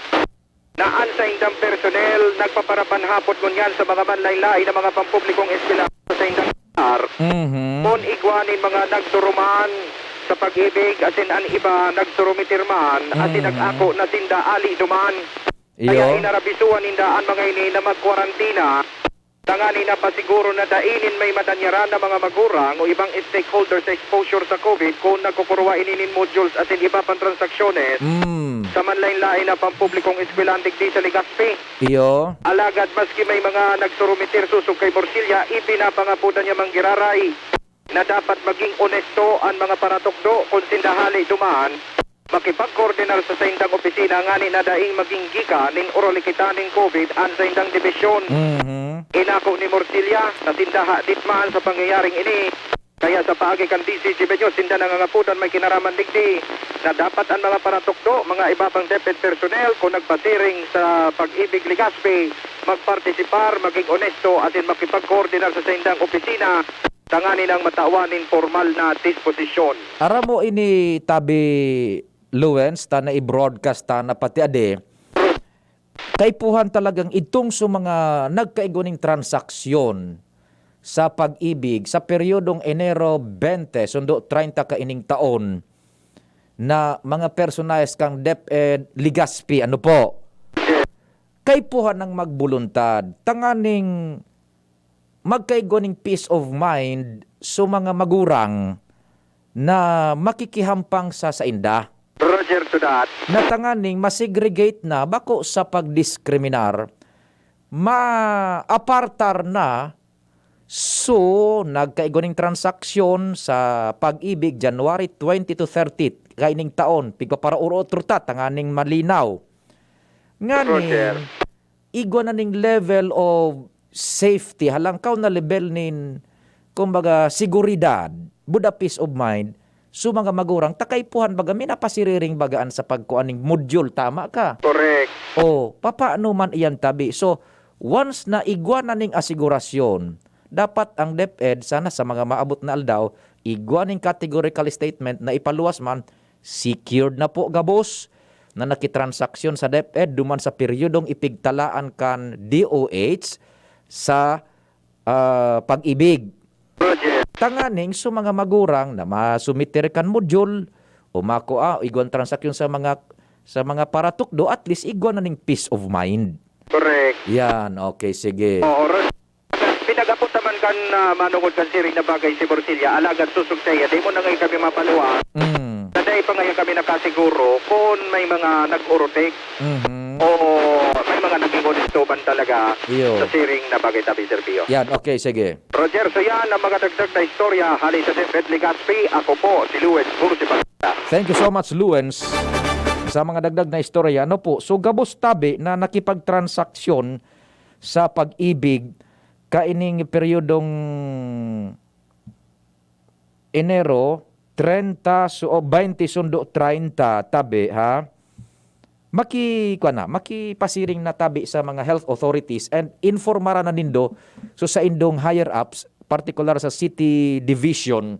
na an saindang personnel nagpaparapanhapot ngunyan sa mga manlain-lain na mga pampublikong eskwelahan sa saindang lugar. Mhm. Kun igwa nin mga nagduruman sa Pag-ibig, asin an iba nagsurumitir man, asin Mhm. nag-ako na sinda ali duman. Kaya Iyo. inarabisuan ninda an mga ini na magkwarantina, tanganing mapasiguro na dai nin may madanyaran na mga magurang o ibang stakeholder sa exposure sa COVID kun nagkukurwa ini nin modules asin iba pang transaksyones Mm. sa manlain-lain na pampublikong eskwelahan digdi sa Legazpi. Iyo. Alagad maski may mga nagsurumitir sosog kay Morcilla, ipinapangapodan niya manggiraray na dapat maging onesto an mga paratukdo kun sinda hali duman makipagkoordinar sa saindang opisina ngani na daing maging gikan nin oralikitan nin COVID an saindang dibisyon. Mhm. Inako ni Morcilla na sinda hadit man sa pangyayaring ini, kaya sa paagi kan D Z G B News, sinda nangangapodan may kinaraman digdi na dapat an mga paratukdo, mga iba pang DepEd personnel, kun nagpasiring sa Pag-ibig Legazpi, magpartisipar, maging onesto, asin makipagkoordinar sa saindang opisina tanganing matawan nin pormal na disposisyon. Aram mo ini, tabi Luwens, ta nai-broadcast ta na pati ade. Kaipuhan talagang itong sa mga nagkaigwa ning transaksyon sa Pag-ibig sa peryodong Enero bente sundo treinta kaining taon na mga personahes kan DepEd Legazpi, ano po? Kaipuhan nang magboluntad tanganing magkaigwa ning peace of mind sa mga magurang na makikihampang sa sainda. Roger to that. Na tanganing ma-segregate na, bako sa pagdiskriminar, maapartar na. So, nagkaigwa ning transaksyon sa Pag-ibig, January twenty to thirty, kaining taon, pigpaparauro-otro ta, tanganing malinaw. Nganing, Roger. igwa na ning level of safety, halangkaw na level nin, kumbaga, seguridad, buda peace of mind, so mga magurang, ta kaipuhan baga, minapasiriring bagaan sa pagkuan ning module, tama ka? Correct. O, papaano man iyan tabi? So, once na igwa na ning asigurasyon, dapat ang DepEd, sana sa mga maabot na aldaw, igwa ning categorical statement na ipaluwas man, secured na po gabos na nakitransaksyon sa DepEd duman sa peryodong ipigtalaan kan D O H sa, ah, Pag-ibig. Roger. Tanganing sa mga magurang na masumiter kan module o makua, igwang transaksyon sa mga, sa mga paratukdo, at least igwa na ning peace of mind. Correct. Yan, okay, sige. Oo, Roger. Pinag-abot naman kan, ah, manungod kan siring na bagay si Morcilla, alagad susog saiya, di mo na ngayon kami mapaluwa. Mm. Na dai pa ngayon kami nakasiguro kung may mga nag-urutik Mhm. o may mga naging honesto man talaga Iyo. sa siring na bagay, tabi, Sir Pio. Yan, okay, sige. Roger, so yan ang mga dagdag na istorya hali sa DepEd Legazpi. Ako po si Luis Bursi Bagata. Thank you so much, Luens. Sa mga dagdag na istorya, ano po? So, gabos tabi na nakipagtransaksyon sa Pag-ibig kaining peryodong Enero treinta, so, o, baynte sundo treinta, tabi, ha? Maki-, kuwan na, makipasiring na tabi sa mga health authorities and informara na nindo, so, sa indong higher ups, partikular sa City Division,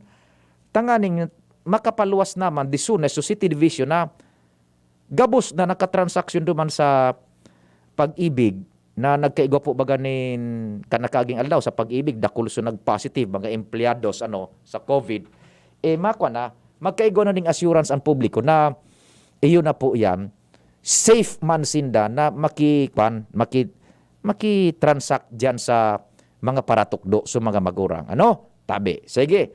tanganing makapaluwas naman, disunay, so, City Division na gabos na nakatransaksyon duman sa Pag-ibig na nagkaigwa po baga nin kanakaging aldaw sa Pag-ibig, dakul so nag-positive, mga empleyados, ano, sa COVID. Eh, makwa na, magkaigwa na ning assurance ang publiko na iyo na po yan, safe man sinda na maki-, kwan, maki-, maki-transact diyan sa mga paratukdo, sa mga magurang. Ano? Tabi. Sige.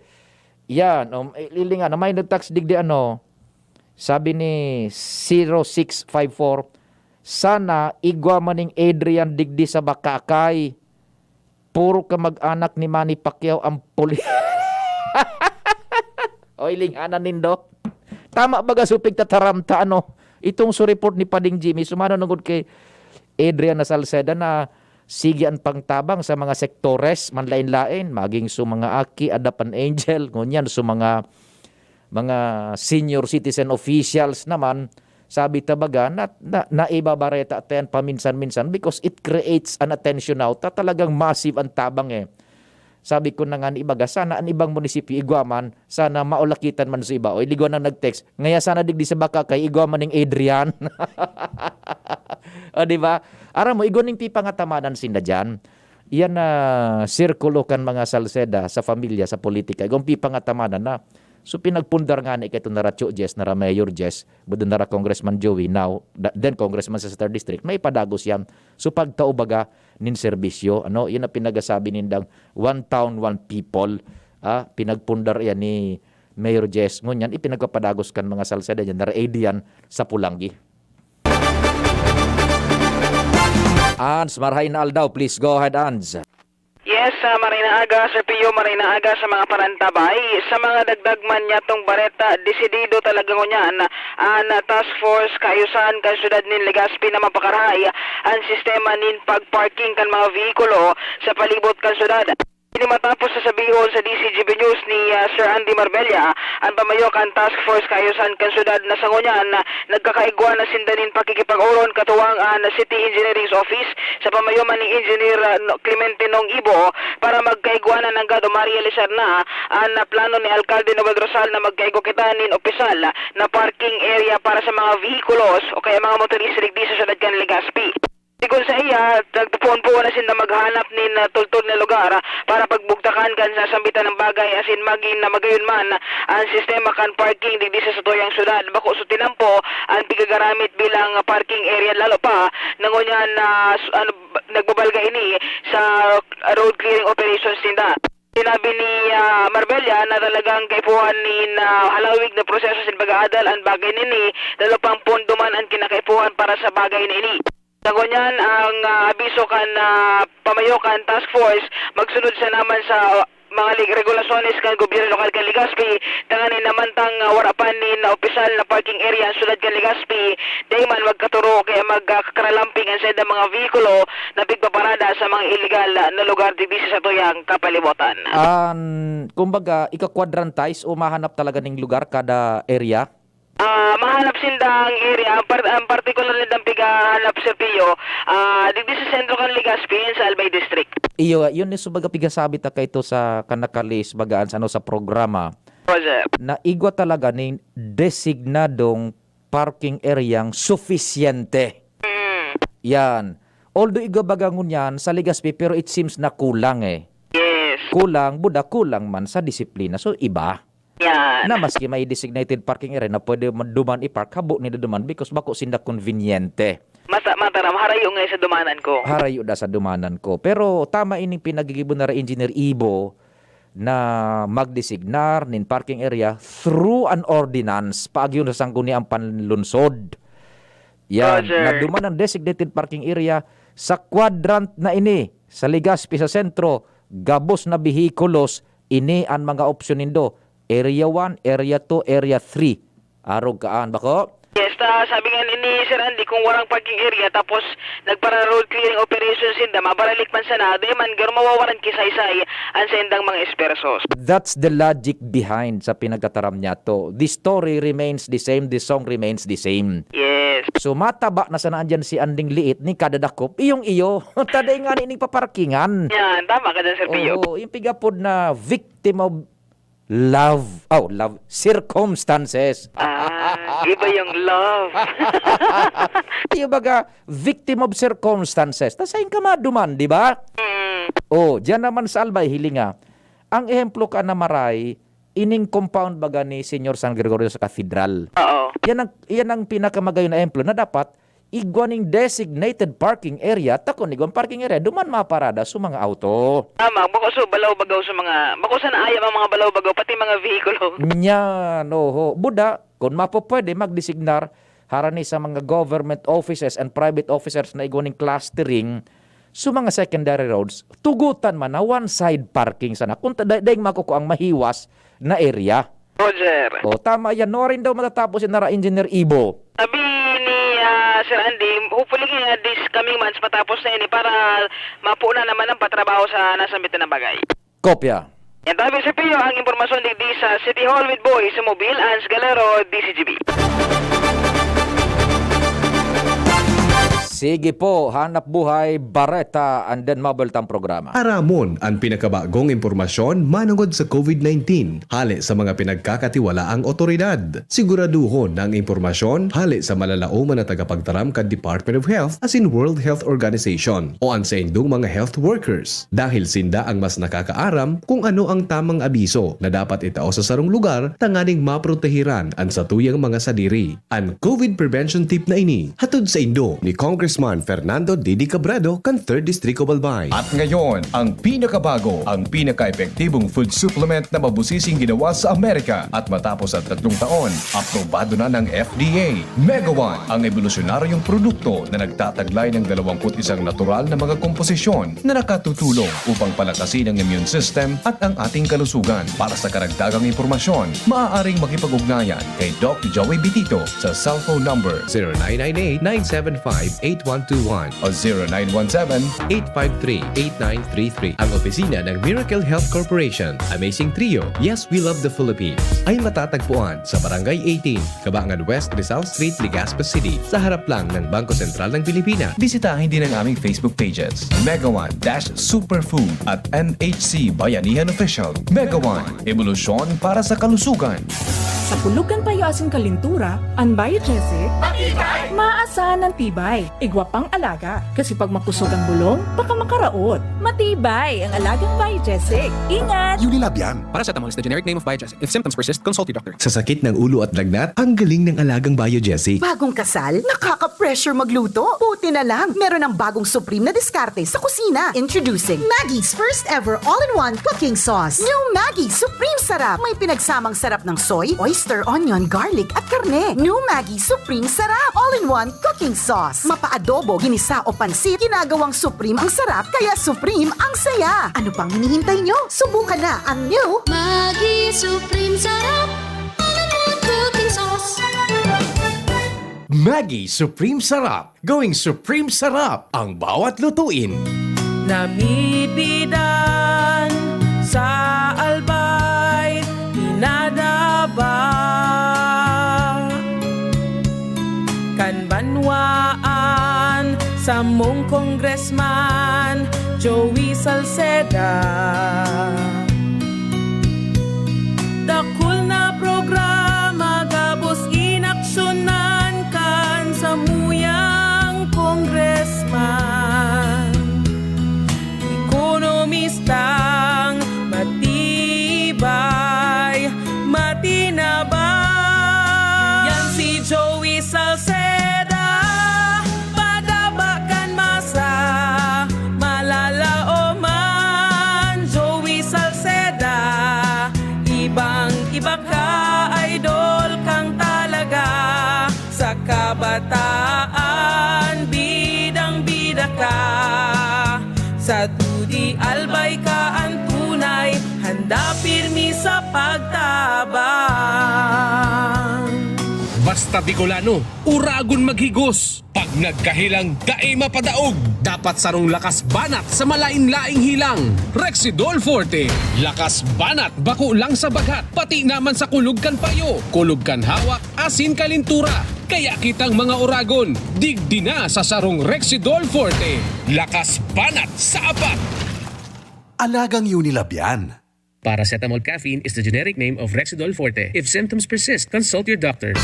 Yan. Um, ilingan, may nag-text digdi, ano, sabi ni zero six five four, "Sana igwa man ning Adrian digdi sa Bacacay. Puro kamag-anak ni Manny Pacquiao ang puli." Oy, linghanan nindo. Tama baga supig tataramta, ano? Itong su report ni Pading Jimmy, sumano nangod kay Adrian na Salceda na sige an pangtabang sa mga sektores, manlaen-laen, maging su mga aki, adap an angel, ngunyan su mga, mga senior citizen officials naman, sabi ta baga, na, na, naibabareta ta yan paminsan-minsan because it creates an attention now ta talagang massive an tabang, eh. Sabi ko na nga ni ibaga, sana an ibang munisipyo igwa man, sana maulakitan man sa iba. O, igwa nang nag-text, "Ngaya sana digdi sa Bacacay, igwa man ning Adrian." O, di ba? Aram mo, igwa ning pipangatamanan sinda diyan. Iyan na sirkulo kan mga Salceda sa pamilya, sa politika. Igwa ang pipangatamanan na. So, pinagpundar nga ni kaito na Racho Jess, na Mayor Jess, buda na Congressman Joey, now, da-, then Congressman sa third District, may padagos yan. So, pagtao baga nin serbisyo, ano, yun ang pinagasabi nindang one town, one people. Ah, pinagpundar yan ni Mayor Jess. Ngunyan, ipinagpapadagos kan mga Salceda dyan, nara-A D yan sa Pulanggi. Ans, marahay na aldaw. Please go ahead, Ans. Yes, ah, maray na aga, Sir Pio, maray na aga sa mga parantabay. Sa mga dagdag man niyatong bareta, desidido talaga ngunyan an task force kaayusan kan syudad nin Legazpi na mapakarahay an sistema nin pag-parking kan mga vehikulo sa palibot kan syudad. Ini matapos sa sabihon sa D C G B News ni, ah, Sir Andy Marbella, an pamayo kan task force kaayusan kan syudad na sa ngunyan, ah, nagkakaigwa na sinda nin pakikipag-oron katuwang an City Engineering's Office sa pamayo man ni Engineer, ah, No-, Clemente Nong Ibo para magkaigwa na nanggad o marealisar na an, ah, plano ni Alkalde Noel Rosal na magkaigwa kita nin opisyal na parking area para sa mga vehikulos o kaya mga motorista digdi sa syudad kan Legazpi. Sigon saiya, nagpupuon-puon na sinda maghanap nin, ah, tultol na lugar, ah, para pagbugtakan kan sasambitan na bagay asin magin na magayon man an sistema kan parking digdi sa satuyang syudad. Bako sa tinampo an pigagaramit bilang parking area, lalo pa na ngunyan na s-, ano, b-, nagbabalga ini sa road clearing operations ninda. Sinabi ni, ah, Marbella na talagang kaipuhan nin, ah, halawig na proseso sin pag-aadal an bagay nini, lalo pang pondo man an kinakaipuhan para sa bagay na ini. Sa ngunyan, ang, ah, abiso kan, ah, pamayo kan task force, magsunod sana man sa mga lig-, regulasyones kan gobyerno lokal kan Legazpi, tanganing namantang, ah, wara pa nin opisyal na parking area ang syudad kan Legazpi, dai man magkaturo kaya magkakaralamping an saindang mga vehikulo na pigpaparada sa mga iligal na lugar digdi sa satuyang kapalibutan. An, kumbaga, ika-quadrantize o mahanap talaga ning lugar kada area? Ah, mahanap sinda ang area, ang par-, ang partikular nindang pighahanap, Sir Pio, ah, digdi sa sentro kan Legazpi, sa Albay District. Iyo, yun yung subaga pigasabi ta kaito sa kanakalis, bagaan sa, ano, sa programa. Roger. Na igwa talaga ning designadong parking area ang sufisyente. Mm. Yan. Although igwa baga ngunyan sa Legazpi, pero it seems na kulang, eh. Yes. Kulang, buda, kulang man sa disiplina. So, iba. Yan. Na maski may designated parking area na pwede man duman i-park, habo ninda duman because bako sinda konbinyente. Mata-, mataram, harayo nga sa dumanan ko. Harayo da sa dumanan ko. Pero tama ining pinagigibo na ra Engineer Ibo na magdesignar nin parking area through an ordinance paagyo na sa Sangguniang Panlunsod. Yan, Roger. Na duman ang designated parking area sa quadrant na ini, sa Legazpi, sa sentro, gabos na behikulos, ini an mga opsyon nindo. Area one, Area two, Area three. Arog kaan, bako? Yes, Ta, sabi nga ni Sir Andy, kung warang parking area tapos nagpara-road clearing operation sinda, mabaralik man sana, di man garo mawawaran ki saysay an saindang mga espersos. That's the logic behind sa pinagtataram niya to. The story remains the same, the song remains the same. Yes. So, mataba na sana andyan si Anding Liit ni kadadakop, iyong iyo. Taday nga ni ining paparkingan. Yan, tama ka dyan, Sir Pio. Oo, yung pigapod na victim of love. Oh, love. Circumstances. Ah, iba yung love. Yung baga, victim of circumstances. Tas sain ka maduman, di ba? Mm. Oh, diyan naman sa Albay, hilinga. Ang ehemplo ka na maray, ining compound baga ni Señor San Gregorio sa Katedral. Oo. Yan ang, yan ang pinakamagayon na ehemplo na dapat igwa ning designated parking area, ta kun igwang parking area, duman maparada sa mga auto. Tama, bako so balaw-bagaw sa mga, bako sana ayam ang mga balaw-bagaw, pati mga vehikulo. Nyan, oho. Buda, kun mapupwede, magdesignar harani sa mga government offices and private offices na igwa ning clustering sa mga secondary roads, tugutan man na one side parking sana. Kung ta-, da-, daing makukua ang mahiwas na area. Roger. O, tama yan. Norin daw matatapos yan, nara Engineer Ibo? Sabi ni, ah, Sir Andy, hopefully nga this coming months matapos na yan eh, para mapuo na naman ang patrabaho sa nasambit na bagay. Kopya. Yan tabi, Sir Pio, ang impormasyon digdi sa City Hall with Boy sa Mobil, Ans Galero, D Z G B. Sige po, Hanap Buhay, Bareta, and then Mabultang Programa. Aramon an pinakabagong impormasyon manongod sa COVID nineteen, hale sa mga pinagkakatiwalaang otoridad. Siguraduhon na ang impormasyon hale sa malalaoman na tagapagtaram kan Department of Health asin World Health Organization o an saindong mga health workers, dahil sinda ang mas nakakaaram kung ano ang tamang abiso na dapat itao sa sarong lugar tanganing maprotehiran an satuyang mga sadiri. An COVID prevention tip na ini, hatod saindo ni Congressman Fernando Didi Cabredo kan Third District of Albay. At ngayon, ang pinakabago, ang pinaka-epektibong food supplement na mabusising ginawa sa Amerika. At matapos ang tatlong taon, aprobado na ng F D A. Mega One, ang ebolusyonaryong produkto na nagtataglay ng dalawampu't isang natural na mga komposisyon na nakatutulong upang palakasin ang immune system at ang ating kalusugan. Para sa karagdagang impormasyon, maaaring makipag-ugnayan kay Doc Joey Bitito sa cellphone number zero nine nine eight, nine seven five, eight one two one o zero nine one seven, eight five three, eight nine three three. Ang opisina ng Miracle Health Corporation, Amazing Trio, Yes, We Love the Philippines, ay matatagpuan sa Barangay eighteen, Cabangan West, Rizal Street, Legazpi City, sa harap lang ng Bangko Sentral ng Pilipinas. Bisitahin din ang aming Facebook pages, Mega One dash Superfood at M H C Bayanihan Official. Mega One, ebolusyon para sa kalusugan. Sa pulog kan payo asin kalintura, an Biogesic, matibay, maasahan an tibay. Igwa pang alaga, kasi pag makusog ang bulong, baka makaraot. Matibay ang alagang Biogesic. Ingat! Unilab yan. Paracetamol is the generic name of Biogesic. If symptoms persist, consult your doctor. Sa sakit ng ulo at lagnat, ang galing ng alagang Biogesic. Bagong kasal? Nakaka-pressure magluto? Buti na lang, meron ng bagong Supreme na diskarte sa kusina. Introducing Maggi's first ever all-in-one cooking sauce. New Maggi Supreme Sarap. May pinagsamang sarap ng soy, oyster, onion, garlic, at karne. New Maggi Supreme Sarap. All-in-one cooking sauce. Mapa-adobo, ginisa o pansit, ginagawang Supreme ang sarap, kaya Supreme ang saya. Ano pang hinihintay nyo? Subukan na ang new Maggi Supreme Sarap. All-in-one cooking sauce. Maggi Supreme Sarap. Going Supreme Sarap ang bawat lutuin. Namidbidan sa Albay, pinadaba kan banwaan, samong Congressman Joey Salceda. Dakul na programa gabos inaksyonan kan samuyang congressman. Ekonomistang matibay, matinabang. Yan si Joey Salceda, padaba kan masa, malalaoman. Joey Salceda, ibang-iba ka, idol kang talaga. Sa kabataan, bidang-bida ka. Sa dudi, Albay ka an tunay, handa pirmi sa pagtabang. Basta Bicolano, uragon maghigos. Pag nagkahilang, dai mapadaog. Dapat sarong lakas banat sa malain-laing hilang. Rexidol Forte. Lakas banat bako lang sa baghat, pati naman sa kulog kan payo, kulog kan hawak, asin kalintura. Kaya kitang mga uragon, digdi na sa sarong Rexidol Forte. Lakas banat sa apat. Alagang Unilab yan. Paracetamol caffeine is the generic name of Rexidol Forte. If symptoms persist, consult your doctor.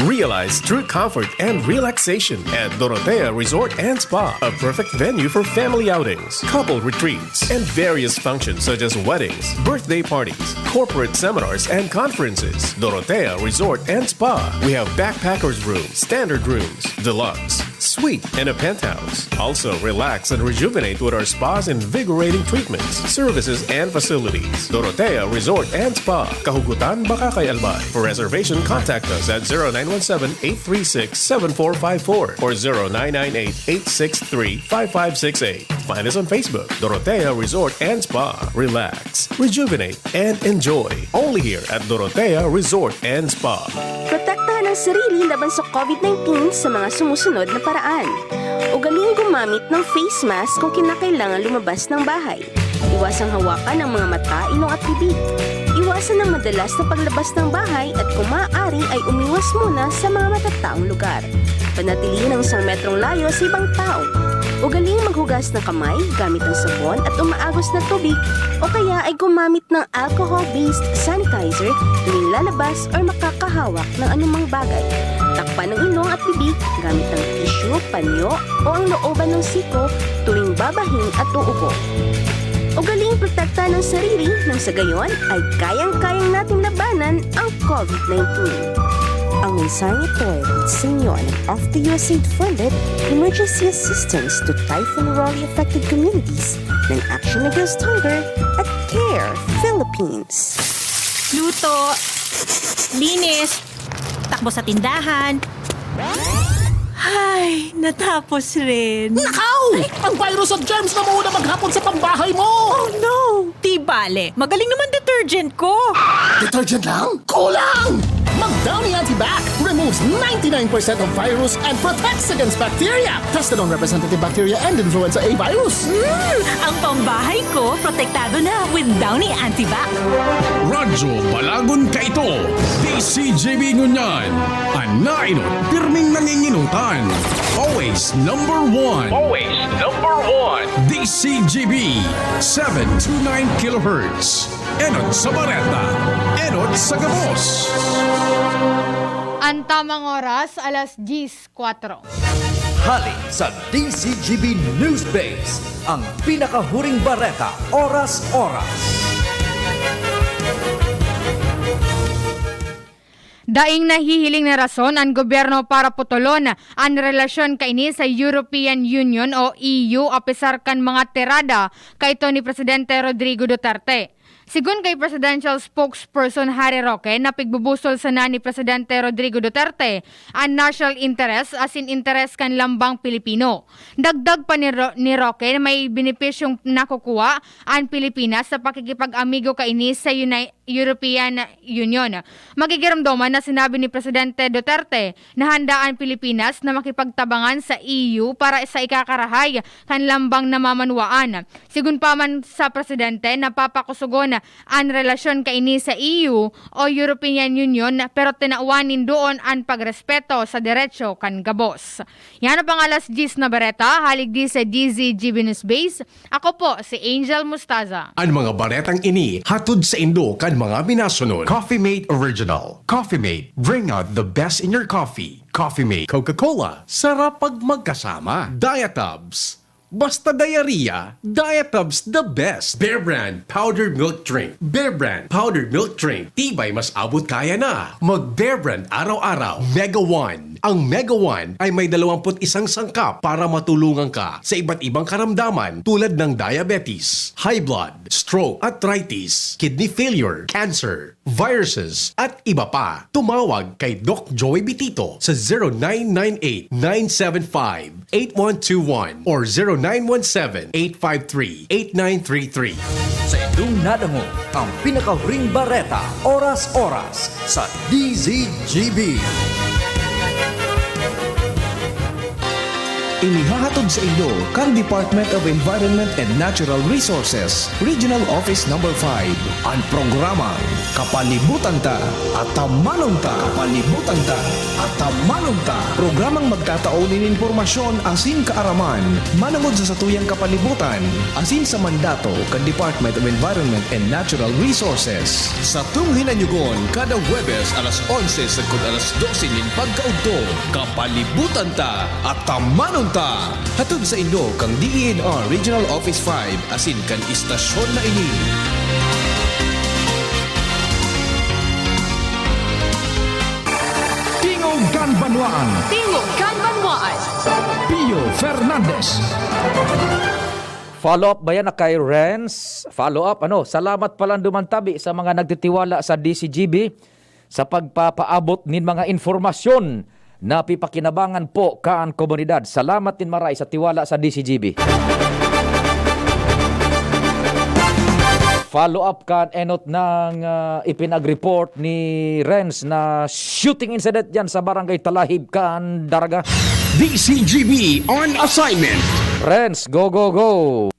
Realize true comfort and relaxation at Dorotea Resort and Spa, a perfect venue for family outings, couple retreats, and various functions such as weddings, birthday parties, corporate seminars, and conferences. Dorotea Resort and Spa. We have backpackers room, standard rooms, deluxe, suite, and a penthouse. Also, relax and rejuvenate with our spa's invigorating treatments, services, and facilities. Dorotea Resort and Spa, Kahugutan, Bacacay, Albay. For reservation, contact us at zero nine one seven, eight three six, seven four five four or zero nine nine eight, eight six three, five five six eight. Find us on Facebook, Dorotea Resort and Spa. Relax, rejuvenate, and enjoy. Only here at Dorotea Resort and Spa. Protektahan ang sarili laban sa COVID nineteen sa mga sumusunod na paraan. Ugaling gumamit ng face mask kung kinakailangan lumabas ng bahay. Iwasang hawakan ang mga mata, ilong at bibig. Iwasan ang madalas na paglabas ng bahay at kung maaari ay umiwas muna sa mga matataong lugar. Panatilihin ang isang metrong layo sa ibang tao. Ugaling maghugas ng kamay gamit ang sabon at umaagos na tubig o kaya ay gumamit ng alcohol-based sanitizer tuwing lalabas or makakahawak ng anumang bagay. Takpan ang ilong at bibig gamit ang tissue, panyo o ang looban ng siko tuwing babahin at uubo. Ugaling protektahan ang sarili nang sa gayon ay kayang-kayang natin labanan ang COVID nineteen. Ang mensaheng ito ay hatid sa inyo ng Off the U S A I D funded Emergency Assistance to Typhoon Rolly Affected Communities ng Action Against Hunger at Care Philippines. Luto, linis, takbo sa tindahan. Ay, natapos rin. Nakaw! Ang virus at germs na muna maghapon sa pambahay mo! Oh no! Di bale, magaling naman detergent ko. Detergent lang? Kulang! Mag Downy Antibac removes ninety-nine percent of virus and protects against bacteria. Tested on representative bacteria and influenza A virus. Mm, ang pambahay ko, protektado na with Downy Antibac. Radyo Balagon kaito, D C G B ngunyan. An nainot, pirming nanginginutan. Always number one. Always number one. D C G B, seven two nine kilohertz. Enot sa bareta, enot sa gabos. An tamang oras, alas diyes kwatro. Hali sa D C G B News Base, ang pinakahuring bareta, oras-oras. Daing nahihiling na rason an gobyerno para putolon an relasyon kaini sa European Union o E U, apesar kan mga tirada kaito ni Presidente Rodrigo Duterte. Sigon kay Presidential Spokesperson Harry Roque, na pigbubusol sana ni Presidente Rodrigo Duterte an national interest asin interes kan lambang Pilipino. Dagdag pa ni Ro-, ni Roque na may benepisyong nakukuha an Pilipinas sa pakikipag-amigo kaini sa Uni-, European Union. Magigiromdoman na sinabi ni Presidente Duterte na handa an Pilipinas na makipagtabangan sa E U para sa ikakarahay kan lambang namamanwaan. Sigon pa man sa presidente, napapakusogon an relasyon kaini sa E U o European Union, pero tinawan nindoon an pagrespeto sa derecho kan gabos. Yan ang pang alas diyes na bareta, hali digdi sa D Z G B News Base. Ako po si Angel Mustaza. An mga baretang ini hatod saindo kan mga minasunod: Coffee Mate Original. Coffee Mate, bring out the best in your coffee. Coffee Mate Coca-Cola, sarap pag magkasama. Diatabs, basta diarrhea, Diatabs the best. Bear Brand Powdered Milk Drink. Bear Brand Powdered Milk Drink. Tibay mas abot kaya na. Mag Bear Brand araw-araw. Mega One. Ang Mega One ay may dalawampu't isang sangkap para matulungan ka sa iba't ibang karamdaman tulad ng diabetes, high blood, stroke, arthritis, kidney failure, cancer, viruses, at iba pa. Tumawag kay Doc Joey Bitito sa zero nine nine eight, nine seven five, eight one two one or zero nine one seven, eight five three, eight nine three three. Sa indong nadangog ang pinakahuring bareta, oras-oras, sa D Z G B. Inihahatod sa inyo kan Department of Environment and Natural Resources, Regional Office Number five, an programang Kapalibutan Ta, Atamanon Ta. Kapalibutan Ta, Atamanon Ta. Programang magtatao nin impormasyon asin kaaraman manongod sa satuyang kapalibutan asin sa mandato kan Department of Environment and Natural Resources. Satong hinanyugon kada Huwebes alas onse sagkod alas dose nin pagkaudto. Kapalibutan Ta, Atamanon Ta! Hatod saindo kan D E N R Regional Office five asin kan istasyon na ini. Tingog kan Banwaan. Tingog kan Banwaan. Pio Fernandez. Follow up ba yan na kay Renz? Follow up, ano? Salamat palan duman tabi sa mga nagtitiwala sa D C G B sa pagpapaabot nin mga informasyon na pipakinabangan po kan komunidad. Salamat nin maray sa tiwala sa D C G B. Follow up kan enot ng, ah, ipinag-report ni Renz na shooting incident dyan sa Barangay Talahib kan Daraga. D C G B on assignment. Renz, go, go, go!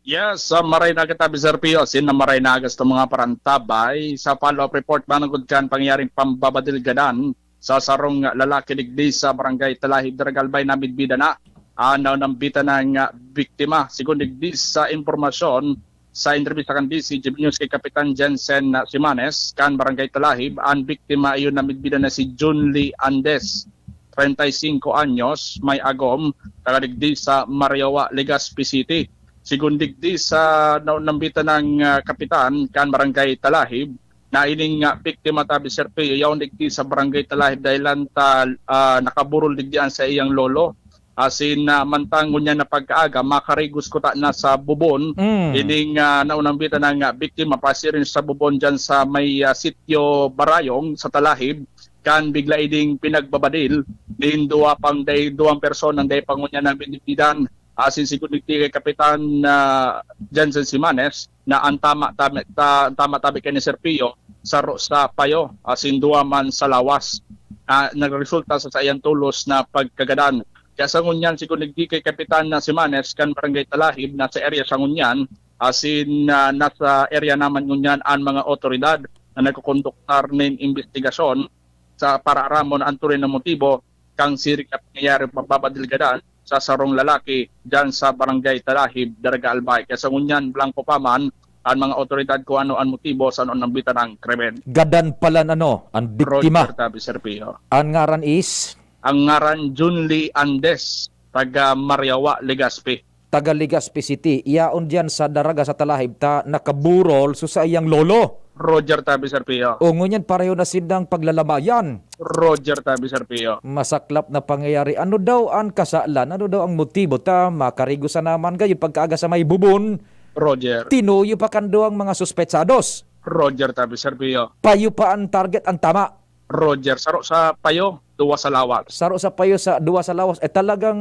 Yes, sa maray na kita, Mister Pio, sin na maray na agas itong mga parantabay. Sa follow-up report, manugod kan pangyayaring pambabadil gadan sa sarong lalaki digdi sa Barangay Talahib, Daraga Albay, namidbida na an naunambitan ng, ah, biktima. Segun digdi sa impormasyon, sa entrevista kan D C G B News kay Kapitan Jensen, ah, Simanes, kan Barangay Talahib, an biktima iyo namidbida na si Junly Andes, treinta y cinco anyos, may agom, taga digdi sa Mariawa, Legazpi City. Segun digdi sa naunambitan ng, ah, kapitan kan Barangay Talahib, na ining, ah, biktima tabi, Sir Pio, yaon digdi sa Barangay Talahib, dahilan ta, ah, nakaburol digdi an saiyang lolo. Asin, ah, mantang ngunyan na pagkaaga, makarigos kuta na sa bubon. Mm. Ining, ah, naunambitan ng, ah, biktima, pasiring sa bubon dyan sa may, ah, sitio Barayong, sa Talahib, kan bigla ining pinagbabadil nin duwa pang day, duwang persona, day pa ngunyan na binibdidan. Asin segun digdi kay Kapitan, ah, Jensen Simanes, na an tama, tama, ta-, an tama tabi kay ni Sir Pio, saro sa payo, asin duwa man sa lawas, ah, nagresulta sa saiyang tolos na pagkagadan. Kaya sa ngunyan, segun digdi kay Kapitan na Simanes kan Barangay Talahib, nasa area sa ngunyan, asin, ah, nasa area naman ngunyan an mga otoridad na nagkukonduktar nin imbestigasyon sa para aramon an tunay na motibo kan siring na pangyayari o pambabadil gadan sa sarong lalaki diyan sa Barangay Talahib, Daraga Albay. Kaya sa ngunyan, blangko pa man an mga otoridad kung ano an motibo sa naunambitan ng krimen. Gadan palan, ano, an biktima. Roger Tabi, Sir Pio. An ngaran is? Ang ngaran, Junly Andes, taga Mariawa, Legazpi. Taga Legazpi City. Yaon diyan sa Daraga sa Talahib ta nakaburol sa saiyang lolo. Roger Tabi, Sir Pio. O, ngunyan pareho na sindang paglalamayan. Roger Tabi, Sir Pio. Masaklap na pangyayari. Ano daw an kasalan? Ano daw ang motibo ta makarigosan naman gayon pagkaaga sa may bubon? Roger. Tinuyo pa kan duwang mga suspetsados. Roger Tabi, Sir Pio. Payo pa an target, an tama? Roger, saro sa payo, duwa sa lawas. Saro sa payo sa duwa sa lawas. Eh, talagang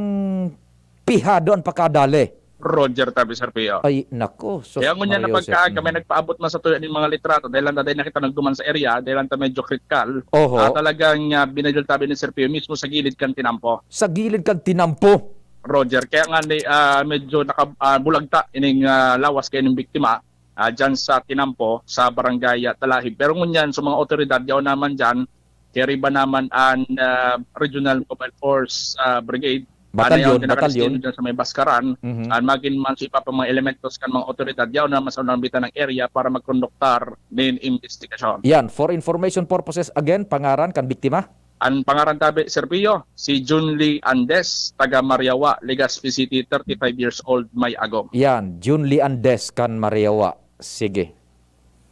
pihado an pakadali. Roger Tabi, Sir Pio. Ay, nako, sus, Kaya ngunyan na Maria Jose. pagkaaga, may Mm. nagpaabot man sa tuya nin mga litrato, dahil lang dahil nakita nagduman sa area, dahil lang ta medyo kritikal. Oho. Ah, talagang, ah, binadil tabi ni Sir Pio mismo sa gilid kan tinampo. Sa gilid kan tinampo. Roger, kaya nga ni, ah, medyo naka-, ah, bulagta ining, ah, lawas kay ining biktima, ah, dyan sa tinampo, sa barangay, ah, Talahib. Pero ngunyan, sa mga otoridad, yaon naman dyan, kaya riba naman an, ah, Regional Mobile Force, ah, Brigade, Batalyon, ah, na yaon din batalyon. nakadestino dyan sa may Baskaran, Mhm. an magin man sa iba pa mga elementos kan mga otoridad, yaon naman sa unang bita ng area para magkonduktar nin investigasyon. Yan, for information purposes, again, pangaran kan biktima? An pangaran tabi, Sir Pio, si Junly Andes, taga Mariawa, Legazpi City, thirty-five years old, may agom. Yan, Junly Andes kan Mariawa. Sige.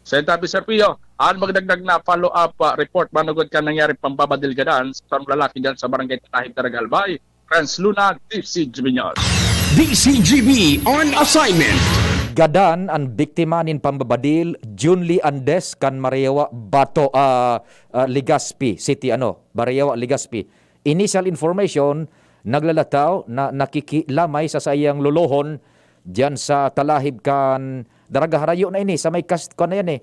Sa tabi, Sir Pio, an magdagdag na follow-up, ah, report manugod kan nangyaring pambabadil gadan sa sarong lalaki dyan sa Barangay Talahib, Daraga Albay, Franz Luna, D C G B News. D C G B on assignment. Gadan an biktima nin pambabadil, Junly Andes, kan Mariawa, Bato, ah, ah, Legazpi City, ano, Mariawa, Legazpi. Initial information, naglalataw na nakikilamay sa saiyang lolohon diyan sa Talahib kan Daraga, harayo na ini, sa may kas-, kuwan na yan eh.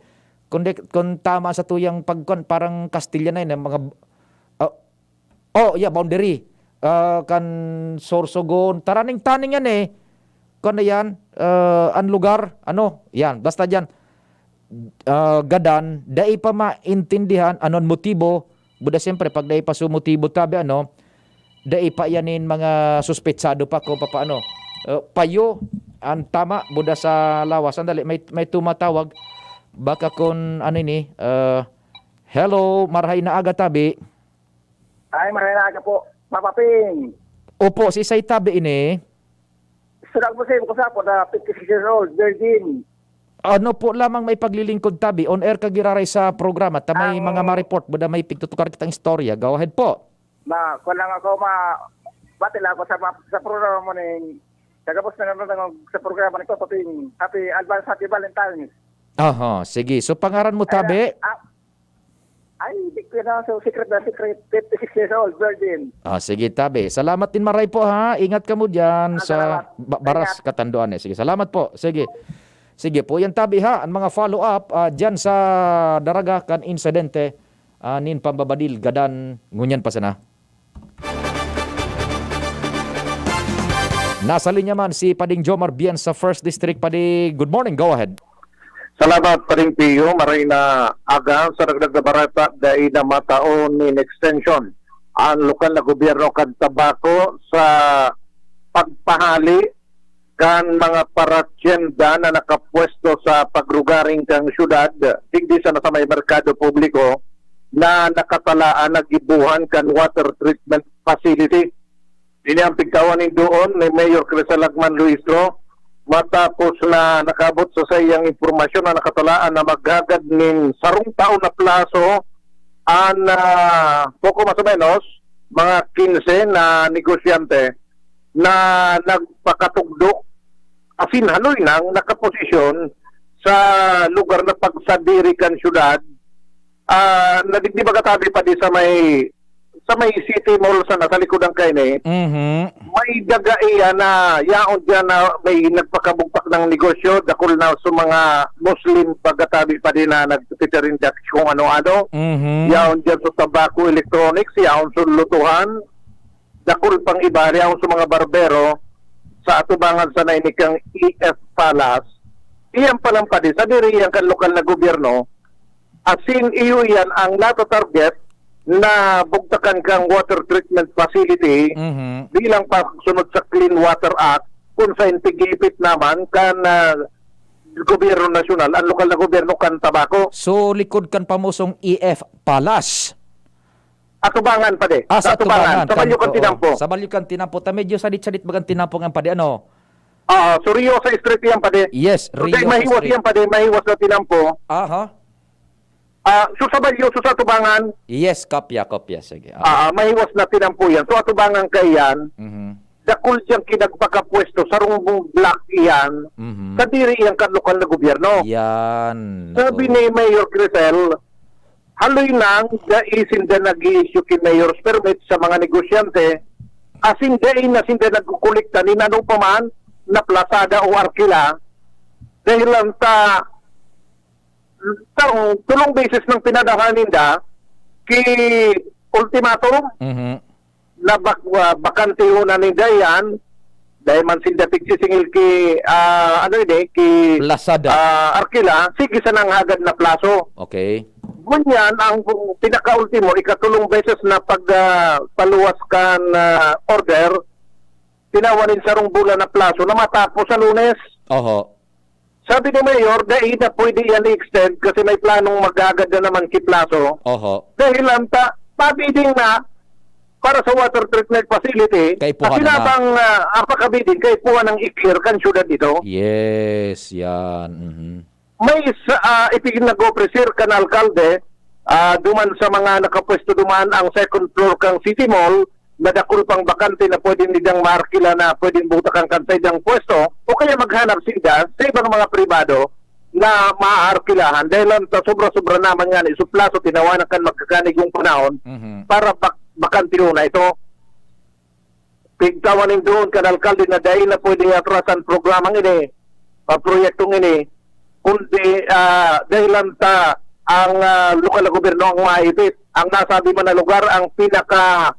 Kung di, kung tama sa tuyang pagkuwan, parang Castilla na yan, eh, mga, ah, oh, yeah, boundary. ah, kan Sorsogon, taraning-taning yan eh. Kung ano yan, ah, ang lugar, ano, yan, basta dyan, ah, gadan, dai pa maintindihan anon motibo, buda siyempre, pag dai pa su motibo tabi, ano, dai pa yan in mga suspetsado pa kung papaano. Ah, payo, ang tama, buda sa lawas. Sandali, may, may tumatawag. Baka kung ano ini, ah, hello, marhay na aga tabi. Ay, marhay na aga po, Papa Ping. Opo, si Say tabi ini. Gusto lang po sa'yo, ko sa po na fifty-six years old, virgin. Ano po lamang may paglilingkod tabi? On air ka giraray sa programa, ta may Ang mga ma-report, buda may pigtutukar kitang istorya. Go ahead po. Ma, kung lang ako, ma, bati lang ako sa, sa programa mo ning, kagabos na naman ako sa programa ni Papa Ping. Happy advance, happy Valentine's. Aha, sige. So, pangaran mo, Ay, tabi? ah, ay, di ko na, so, secret na secret, fifty-six years old, virgin. Ah, sige, tabi. Salamat din, maray po, ha. Ingat ka mo dyan Ah, sa salamat. ba-, Baras, Ingat. Katanduan, eh. Sige, salamat po. Sige. Sige po, yan tabi, ha. Ang mga follow-up, ah, dyan sa Daraga kan insidente, ah, nin pambabadil, gadan, ngunyan pa sana. Nasa linya man si Pading Jomar Bien sa First District. Padi, good morning. Go ahead. Salamat, Pading Pio. Maray na aga. Sa dagdag na barata, dai na mataon nin extension ang lokal na gobyerno kan Tabaco sa pagpahali kan mga paratyenda na nakapwesto sa pagrugaring kan syudad, digdi sana sa may merkado publiko na nakatalaan na gibohan kan water treatment facility. Ini ang pigtawan nin doon ni Mayor Crisalagman Luistro, matapos na nakaabot sa saiyang impormasyon na nakatalaan na maghagad nin sarong taon na plaso an, ah, poko mas o menos, mga kinse na negosyante na nagpakatugdok asin haloy nang nakaposisyon sa lugar na pagsadiri kan syudad, ah, na digdi baga tabi pa di sa may, sa may City Mall sana, sa likod ang kaini. Mhm. May daga iya na yaon diyan na may nagpakabugtak ng negosyo, dakul na sa mga Muslim pagkatabi pa din na nagtitirinda kung ano-ano. Mhm. Yaon diyan sa tobacco, electronics, yaon sa lutuhan, dakul pang iba, yaon sa mga barbero, sa atubangan sana ini kang E F Palace. Iyan pa lang pa di, sa diri iyan kan lokal na gobyerno, asin iyo iyan ang nata-target na bugtakan kang water treatment facility Mhm. bilang pagsunod sa Clean Water Act, kung sa intigipit naman kan, ah, gobyerno nasyonal, ang lokal na gobyerno kan Tabaco. So, likod kan pamosong E F Palace? Atubangan, padi. Ah, Sa sa Atubangan. Atubangan. Sa Balyo kan Oo. Tinampo. Sa Balyo kan Tinampo. Ta medyo sadit-sadit bagang Tinampo nga, padi, ano? Ah, Suryosa Street yan, padi. Yes, So, kay Rio mahiwas Street. Yan, padi. Mahiwas na Tinampo. Aha. Ah, so sa Balyo, so sa Atubangan. Yes, kopya, kopya. Sige. Ah. Ah, mahiwas na Tinampo yan. So, Atubangan kay yan. Mhm. Dakul siyang kinagpakapwesto, sarong block iyan, Mhm. Sa diri iyang kan lokal na gobyerno. Yan. Sabi Oo. Ni Mayor Crisel, haloy nang dai sinda nag-i-issue ki Mayor's permit sa mga negosyante, asin dai na sinda nagkukolekta nin ano pa man na plasada o arkila, dahil lang sa, sa tulong beses nang pinadahan ninda ki ultimatum, Mhm. Na bak-, ah, bakante una ninda yan, dai man sinda tigsisingil ki, ah, ano ini, ki, Lazada. Ah, Arkila, sige sa nanghagad na plaso. Okay. Ngunyan, ang pinakaultimo, ikatulong beses na pag, ah, paluwas kan, ah, order, tinawan nin sarong bulan na plaso na matapos sa Lunes. Oho. Sabi ni Mayor, dai na pwede yan i-extend kasi may planong maghagad na naman ki Plaso. Oho. Dahil ang ta-, pabiding na para sa water treatment facility, Kaipuhan kasi na na. Nabang, ah, apakabiding, kaipuhan ng i-clear kan syudad ito. Yes, yan. Mhm. May sa, ah, ipinag-offer kan alkalde, ah, duman sa mga nakapwesto duman ang second floor kang City Mall, na dakul pang bakante na pwede nindang maarkila na pwedeng butakan kan saindang pwesto o kaya maghanap sinda sa ibang mga pribado na maaarkilahan dahil lang sa sobra-sobra naman nga ni suplaso tinawanan kan magkakanigong panahon Mhm. para bak-, bakante na ito. Pigtawan nin doon kan alkalde na dahil na pwede atrasan programang ini, ah, proyektong ini, kundi, ah, dahil lang sa ang, ah, lokal na gobyerno ang maipit. Ang nasabi man na lugar ang pinaka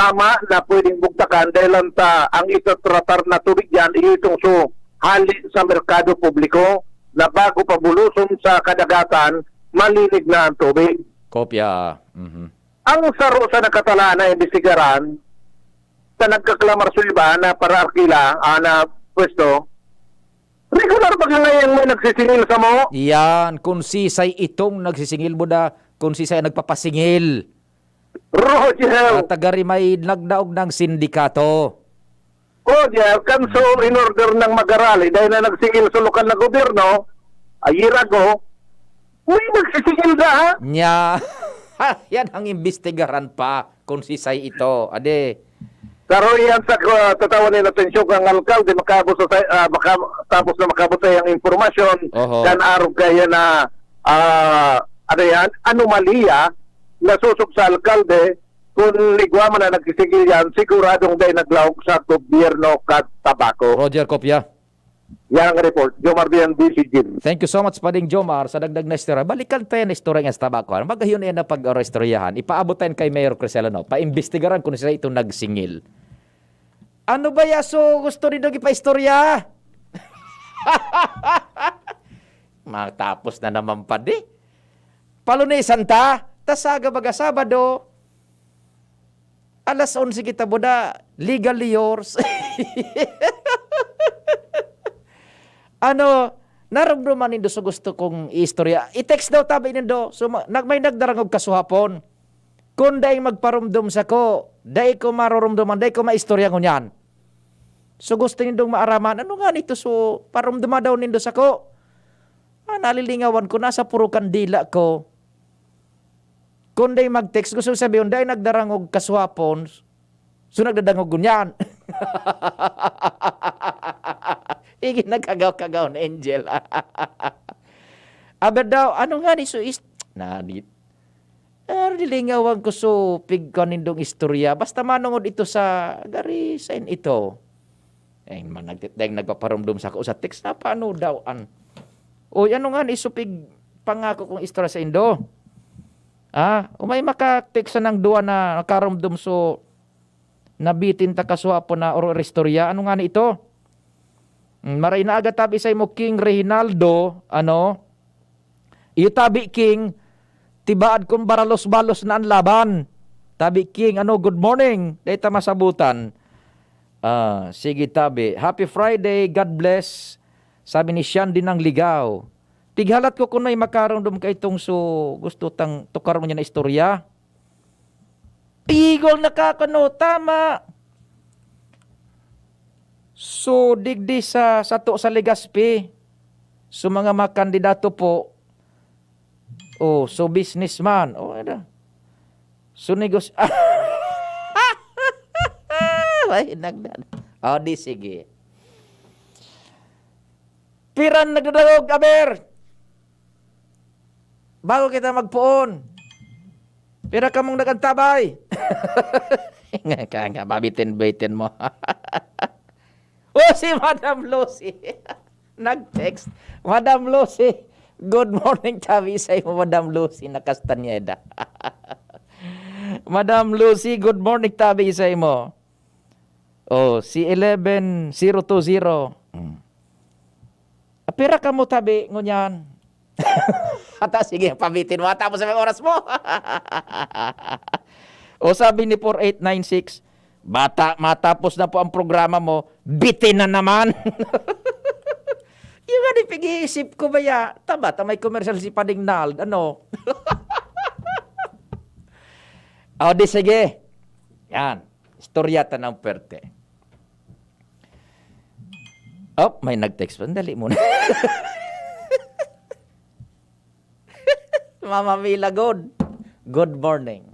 tama na pwedeng bugtakan dahil lang ta, ang itatratar na tubig diyan, iyo itong so, hali sa merkado publiko na bago pa buluson sa kadagatan, malinig na ang tubig. Kopya. Mhm. Ang saro sa nakatalaan na imbestigaran, sa nagkaklamar sa iba na para arkila, ah, na pwesto, regular ba ka ngayon may nagsisingil sa mo? Yan, kung sisay itong nagsisingil mo na, kung sisay ang nagpapasingil. Roger! Ah, taga Rimay, nagdaog ng sindikato. Roger, kan so in order ng magarali, dahil na nagsingil sa lokal na gobyerno, a year ago, may nagsisingil na, ha? Nya, yan ang imbestigaran pa kung sisay ito. Ade. Pero yan sa, ah, tatawan ni atensyon kang alkalde, makabot sa, ah, maka-, tapos na makabot sa iyang impormasyon, Oho. Kan arog kaya na, ah, ano yan, anomalya, nasusog sa alkalde, kung igwa man na nagsisigil yan, siguradong dai naglaog sa gobyerno kan tabako. Roger Copia. Yan ang report. Jomar Bian, D C G. Thank you so much, Pading Jomar, sa dagdag na istorya. Balikan tayo na istorya nga sa tabako. Ano ba gayon yan na pag-orestoryahan? Ipaabot tayo kay Mayor Crisel, ano? Paimbestigaran kung sila itong nagsingil. Ano ba ya? So, gusto nindo ipaistorya? Matapos na naman, Padi. Palunisan ta, ta saga baga Sabado. Alas onse kita buda, legally yours. Ano, narumduman nindo sa gusto kong iistorya? I-text daw tabi nindo. So, ma-, nag-, may nagdarangog kasuhapon. Kun daing magparumdom sako, dai ko marurumduman, dai ko maistorya ngunyan. So, gusto nindong maaraman, ano nga nito? So, parumduma daw nindo sako. Ah, nalilingawan ko, nasa puro kandila ko. Kun dai mag-text, gusto sabihon, dai nagdarangog kasuhapon, so nagdadangog ngunyan. Sige, nagkagaw-kagaw na, Angel. Aber daw, ano nga ni, so is, na, di, ah, lilingawan ko, so, pig, kanindong istorya. Basta manungod ito sa, gari, sa in ito. Ay, man, nag-, dahil nagpaparumdom sako sa text, na paano daw an? Uy, ano nga ni, so, pig, pangako kong istorya sa indo? Ah, umay maka-text sa nang duwa na nakarumdom, so, nabitin ta kaswa po na or-, or istorya. Ano nga ni ito? Mm, maray na aga tabi sa imo, King Reginaldo, ano? Iyo tabi, King, tibaad kun baralos-balos na an laban. Tabi, King, ano, good morning. Dai ta masabutan. Ah, sige, tabi. Happy Friday, God bless. Sabi ni Shandy ng Ligaw. Pighalat ko kunoy makarumdom ka itong so gusto tang tukaron niya na istorya. Igwang nakakano, tama. So, digdi sa, sato sa Legazpi, so mga, mga kandidato po, oh, so businessman, oh, ano? So, negos-, ay, nagdan-, oh, di sige. Piran nagdadangog, aber? Bago kita magpoon. Pira kamong nagantabay? Nga, nga, nga, mabitin-bitin mo. Oh, si Madam Lucy. Nag-text. Madam Lucy, good morning, tabi sa imo, Madam Lucy, na Castañeda. Madam Lucy, good morning, tabi sa imo. Oh, si eleven zero two zero. Mm. Ah, pira kamo tabi ngunyan? Ata, sige, pabitin mo. Tapos sa mga oras mo. O sabi ni four eight nine six, "Bata, matapos na po ang programa mo, bitin na naman." Yung nga, di, pag-iisip ko ba ya? Tama, ta may commercial si Pading Nald, ano? O, di sige. Yan. Istorya ta ng perte. Oh, may nag-text pa. Dali muna. Mama Mila, good. Good morning.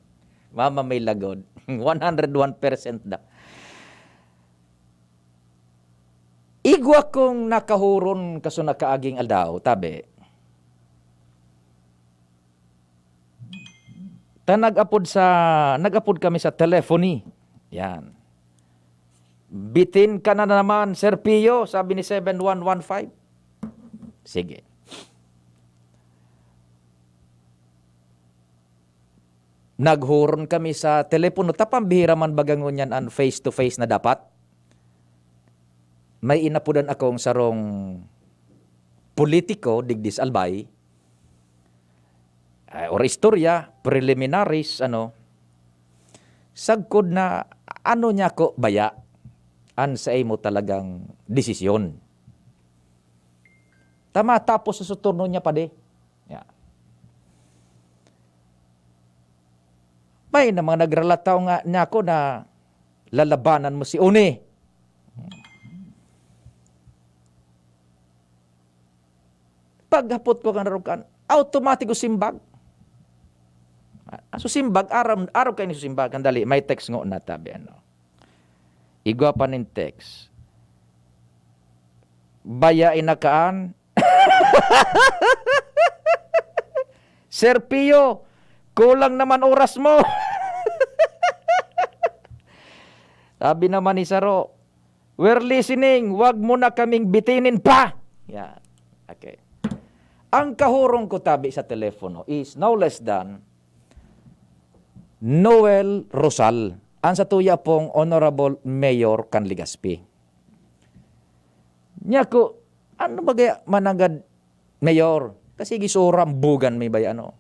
Mama Mila, good. One hundred one percent daw. Igwa kong nakahuron kaso nakaaging aldaw, tabi. Ta nag-apod sa, nag-apod kami sa telephony. Yan. "Bitin ka na naman, Sir Pio," sabi ni seven one one five. Sige. Naghuron kami sa telepono, ta pambihira man baga ngunyan an face-to-face na dapat. May inapodan akong sarong politiko digdi sa Albay, ah, or istorya, preliminaries, ano, sagkod na ano niya ko baya an sa imo talagang desisyon. Ta matapos sa turno niya, padi. Ya. May na mga nagralataw nga niya ako na lalabanan mo si Oni. Paghapot ko kan Rokan, automatic ko simbag. Ah, so simbag, aram, arog kayo ni simbag. Kandali, may text ngo na tabi, ano. Igwa pa nin text. Baya inakaan. Sir Pio, kulang naman oras mo. Sabi naman ni Saro, "We're listening, wag mo na kaming bitinin pa." Yan. Okay. Ang kahurong ko tabi sa telepono is no less than Noel Rosal, ang satuya pong Honorable Mayor kan Legazpi. Niya ko, "Ano ba kaya mananggad, Mayor?" Kasi giso rambugan may bay, ano.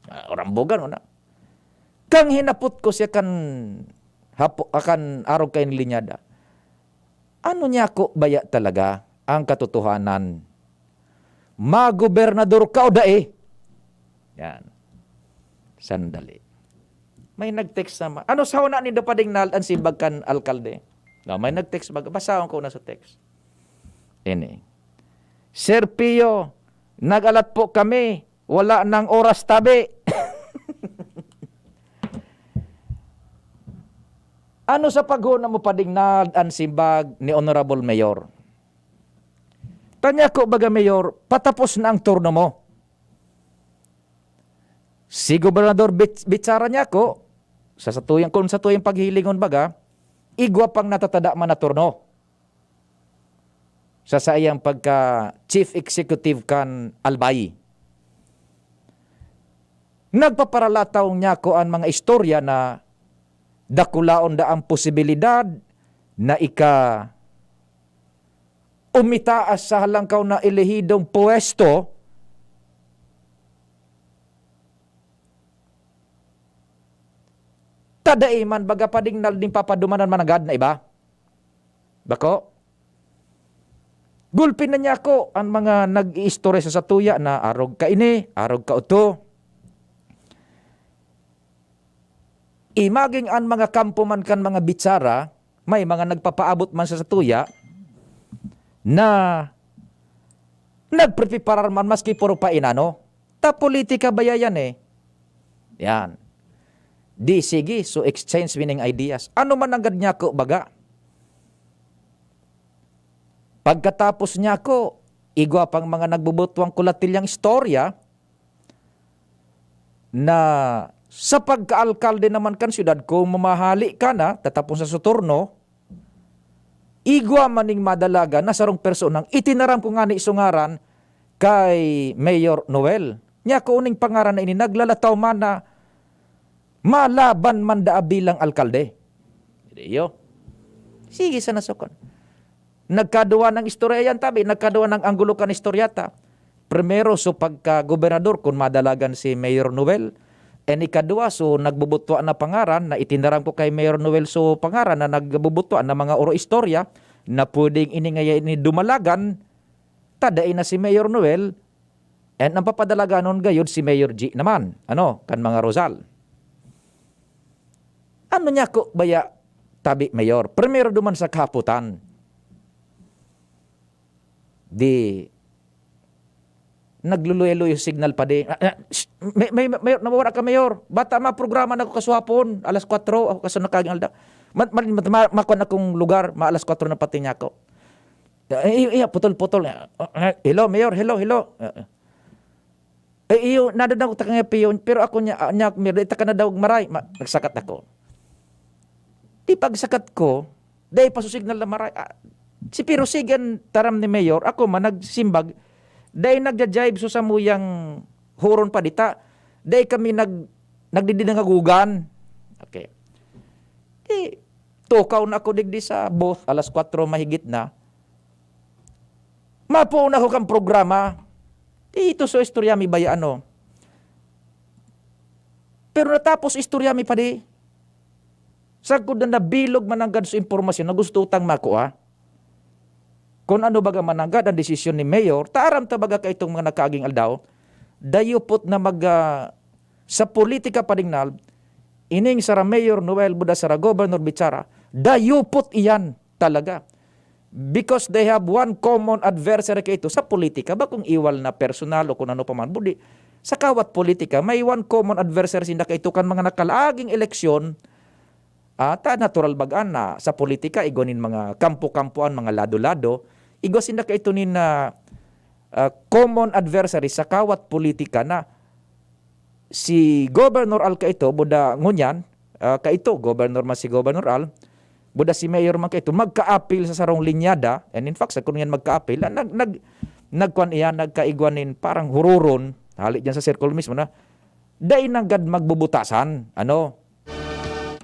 Ah, rambugan, una. Kang hinapot ko siya kan hapo-, akan arog kay linyada. Ano niya ko baya talaga ang katotohanan? Magobernador ka o dai? Yan. Sandali. May nag-text sama. Ano sa una nindo pading nal-, an simbag kan alkalde? No, may nag-text baga. Basahon ko na sa text. Ini. "Sir Pio, nag-alat po kami. Wala nang oras tabi." Ano sa paghuna mo pading nal-, an simbag ni Honorable Mayor? Tanya ko baga, Mayor, patapos na ang turno mo. Si Gobernador Bit-, Bitsara niya ko, sa satuyang, kung satuyang paghilingon baga, igwa pang natatadaman na turno sa saiyang pagka Chief Executive kan Albay. Nagpaparalataw niya ko an mga istorya na dakulaon da ang posibilidad na ika umitaas sa halangkaw na elehidong puwesto, ta dai man baga pading nal-, nin papadumanan mananggad na iba. Bako? Gulpi na niya ako an mga nag-iistorya sa satuya na arog ka ini, arog ka oto. Imagine an mga kampo man kan mga Bitsara, may mga nagpapaabot man sa satuya na nagprepreparar man maski puro pa inano. Ta politika baya yan eh. Yan. Di sige, so exchange winning ideas. Ano man nanggad niya ko baga? Pagkatapos niya ko, igwa pang mga nagbubutwang kulatilyang istorya na sa pagkaalkalde naman kan syudad, kung mamahali ka na, tatapon sa Sotorno, igwa man ning madalagan na sarong personang itinaram ko ngani so ngaran kay Mayor Noel. Nya ko uning pangaran na ini naglalataw man na malaban man daa bilang alkalde. Iyo. Sige sa nasukon. Nagkaduwa ng istorya yan, tabi. Nagkaduwa ng anggulo kan istorya ta. Primero, so pagka-gobernador, kun madalagan si Mayor Noel. And ikaduwa, so nagbubutwa na pangaran na itinaram ko kay Mayor Noel, so pangaran na nagbubutwa na mga oro istorya na pwedeng ini ngaya ini dumalagan, ta dai na si Mayor Noel, and ang papadalaganon gayod si Mayor G naman, ano, kan mga Rosal. Ano niya ko baya, tabi, Mayor? Primero duman sa kahapotan. Di, nagluluya-luya signal pa di. Ah, ah, shh, may, may, may, nawawara ka, Mayor. Bata, maprograma na ako kasuhapon. Alas kwatro, ako kaso nakaging alda. Ma-, ma-, ma-, ma-, makuha na akong lugar, ma-, alas kwatro na pati niya ako. Eh, iya, iya, putol-putol. Ah, ah, hello, Mayor. Hello, hello. Ah, ah. Eh, iyo, nado na ako takang piyon, pero ako niya, ah, niya, Mayor, dai ta ka na daw maray. Ma-, nagsakat ako. Di pagsakat ko, dai pa so signal na maray. Ah, si, pero sige an taram ni Mayor, ako man nagsimbag, dai nagja-jive so samuyang huron pa dita. Dai kami nag-, Nagdigdi nangagugan. Okay. Di, tukaw na ako digdi sa booth, alas kwatro mahigit na. Mapoon ako kan programa. Di, ito so istorya mi baya, ano. Pero natapos istorya mi pa di. Sagkod na nabilog mananggad sa impormasyon na gusto tang makua. Kung ano baga mananggad ang desisyon ni Mayor, ta aram ta baga kaitong mga nakaaging aldaw, dayupot na mag, ah, sa politika, Padingnal, ining sara Mayor Noel buda sara Governor Bichara, dayupot iyan talaga. Because they have one common adversary kaito sa politika, bakong iwal na personal o kung ano pa man, budi, sa kawat politika, may one common adversary sinda kaito kan mga nakalaaging eleksyon. Ah, ta natural baga na sa politika, igwa nin mga kampo-kampoan, mga lado-lado, igwa sinda kaito nin, ah, ah, common adversary sa kawat politika na si Governor Al kaito, buda ngunyan, ah, kaito, Governor man si Governor Al, buda si Mayor man kaito, magkaapil sa sarong linyada, and in fact, sa kunyan magkaapil, ah, nag-, nag-, nagkuan iyan, nagkaigwa nin parang hururon, hali diyan sa circle mismo na, dai nanggad magbubutasan, ano?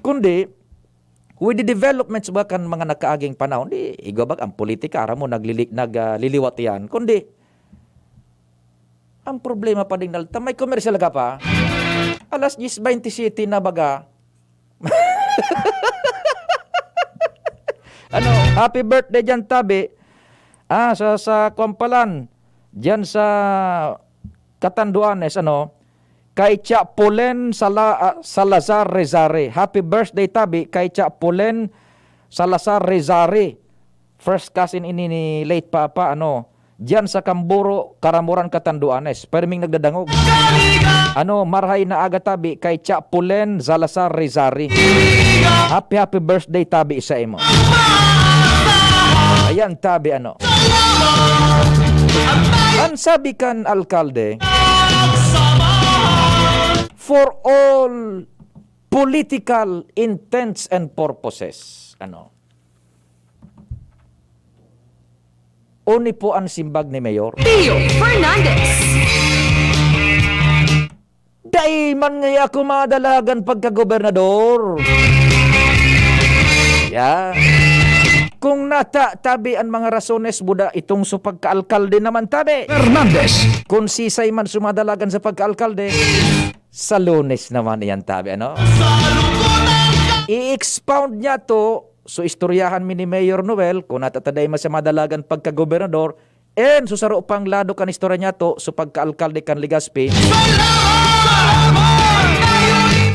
Kundi, with the developments ba kan mga nakaaging panahon, di, igwa bag ang politika, aram mo, naglili-, nag, ah, liliwat yan. Kundi, ang problema, Padingnal, ta may komersyal ka pa. Alas diyes baynte siyete na baga. Ano, happy birthday diyan, tabi. Ah, sa, sa Kwampalan, diyan sa Catanduanes, ano, kay Chapulen Sala-, ah, Salazar Rezare. Happy birthday, tabi, kay Chapulen Salazar Rezare. First cousin ini ni late Papa, ano, diyan sa Kamburo, Karamuran, Catanduanes. Perming nagdadangog. Ano, marhay na aga, tabi, kay Chapulen Salazar Rezare. Happy, happy birthday, tabi, sa imo. Ayan, tabi, ano. Ang sabi kan alkalde, for all political intents and purposes, ano, oni po ang simbag ni Mayor. Theo Fernandez. Dai man ngaya ako madalagan pagkagobernador. Ya. Kung nata, tabi, ang mga rasones, buda itong sa pagkaalkalde naman, tabi. Fernandez. Kung sisay man sumadalagan sa pagkaalkalde, sa Lunes naman iyan, tabi, ano? I-expound niya to, so istoryahan mi ni Mayor Noel, kung nata ta dai man siya madalagan pagkagobernador, and so saro pang lado kan istorya niya to, so pagkaalkalde kan Legazpi.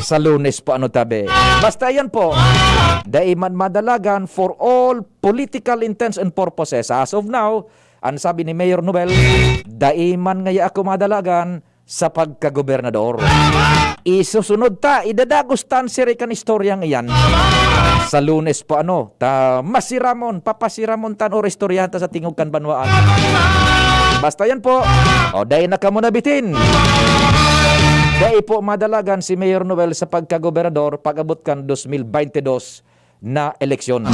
Sa Lunes po, ano, tabi. Basta yan po, dai man madalagan for all political intents and purposes. As of now, ang sabi ni Mayor Noel, dai man ngaya ako madalagan sa pagkagobernador. Isusunod ta, idadagos ta an siring kan istoryang iyan. Sa Lunes po, ano, ta masiramon, papasiramon ta an ora istoryahan ta sa tingog kan banwaan. Basta yan po. O, dai na kamo nabitin. Dai po madalagan si Mayor Noel sa pagkagobernador pag-abot kan dos mil baynte dos na eleksyon.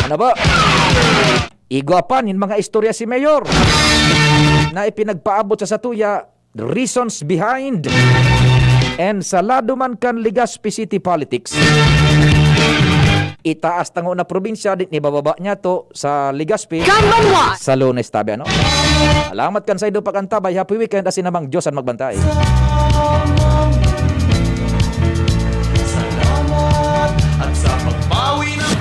Ano po? Igwa pa nin mga istorya si Mayor na ipinagpaabot sa satuya, reasons behind, and sa lado man kan Legazpi City politics. Itaas tango na probinsya, din ibababa niya to sa Legazpi. Kan banwa. Sa Lunes, tabi, ano? Salamat kan saindo pag-antabay. Happy weekend, asin namang Diyos ang magbantay. Salamat at sa pagbawi ng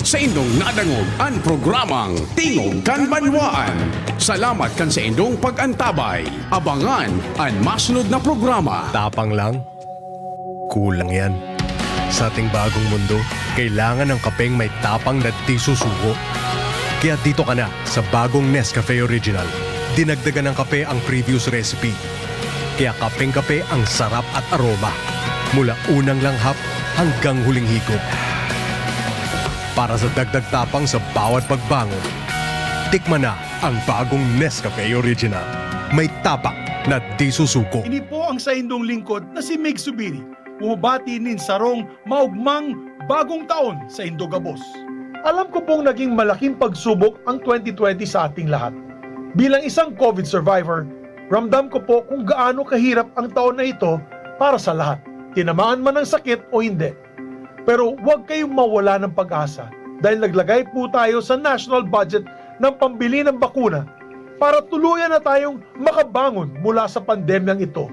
Saindong nadangog an programang Tingog kan Banwaan. Salamat kan saindong pag-antabay. Abangan an masunod na programa. Tapang lang? Kulang yan. Sa ating bagong mundo, kailangan ng kapeng may tapang na di susuko. Kaya dito ka na sa bagong Nescafe Original. Dinagdagan ng kape ang previous recipe. Kaya kapeng-kape ang sarap at aroma. Mula unang langhap hanggang huling higop. Para sa dagdag tapang sa bawat pagbangon, tikman na ang bagong Nescafe Original. May tapang na di susuko. Ini po ang saindong lingkod na si Mig Subiri. Bumabati nin sarong maugmang bagong taon saindo gabos. Alam ko pong naging malaking pagsubok ang twenty twenty sa ating lahat. Bilang isang COVID survivor, Ramdam ko po kung gaano kahirap ang taon na ito para sa lahat, tinamaan man ng sakit o hindi. Pero huwag kayong mawala ng pag-asa dahil naglagay po tayo sa national budget ng pambili ng bakuna para tuluyan na tayong makabangon mula sa pandemyang ito.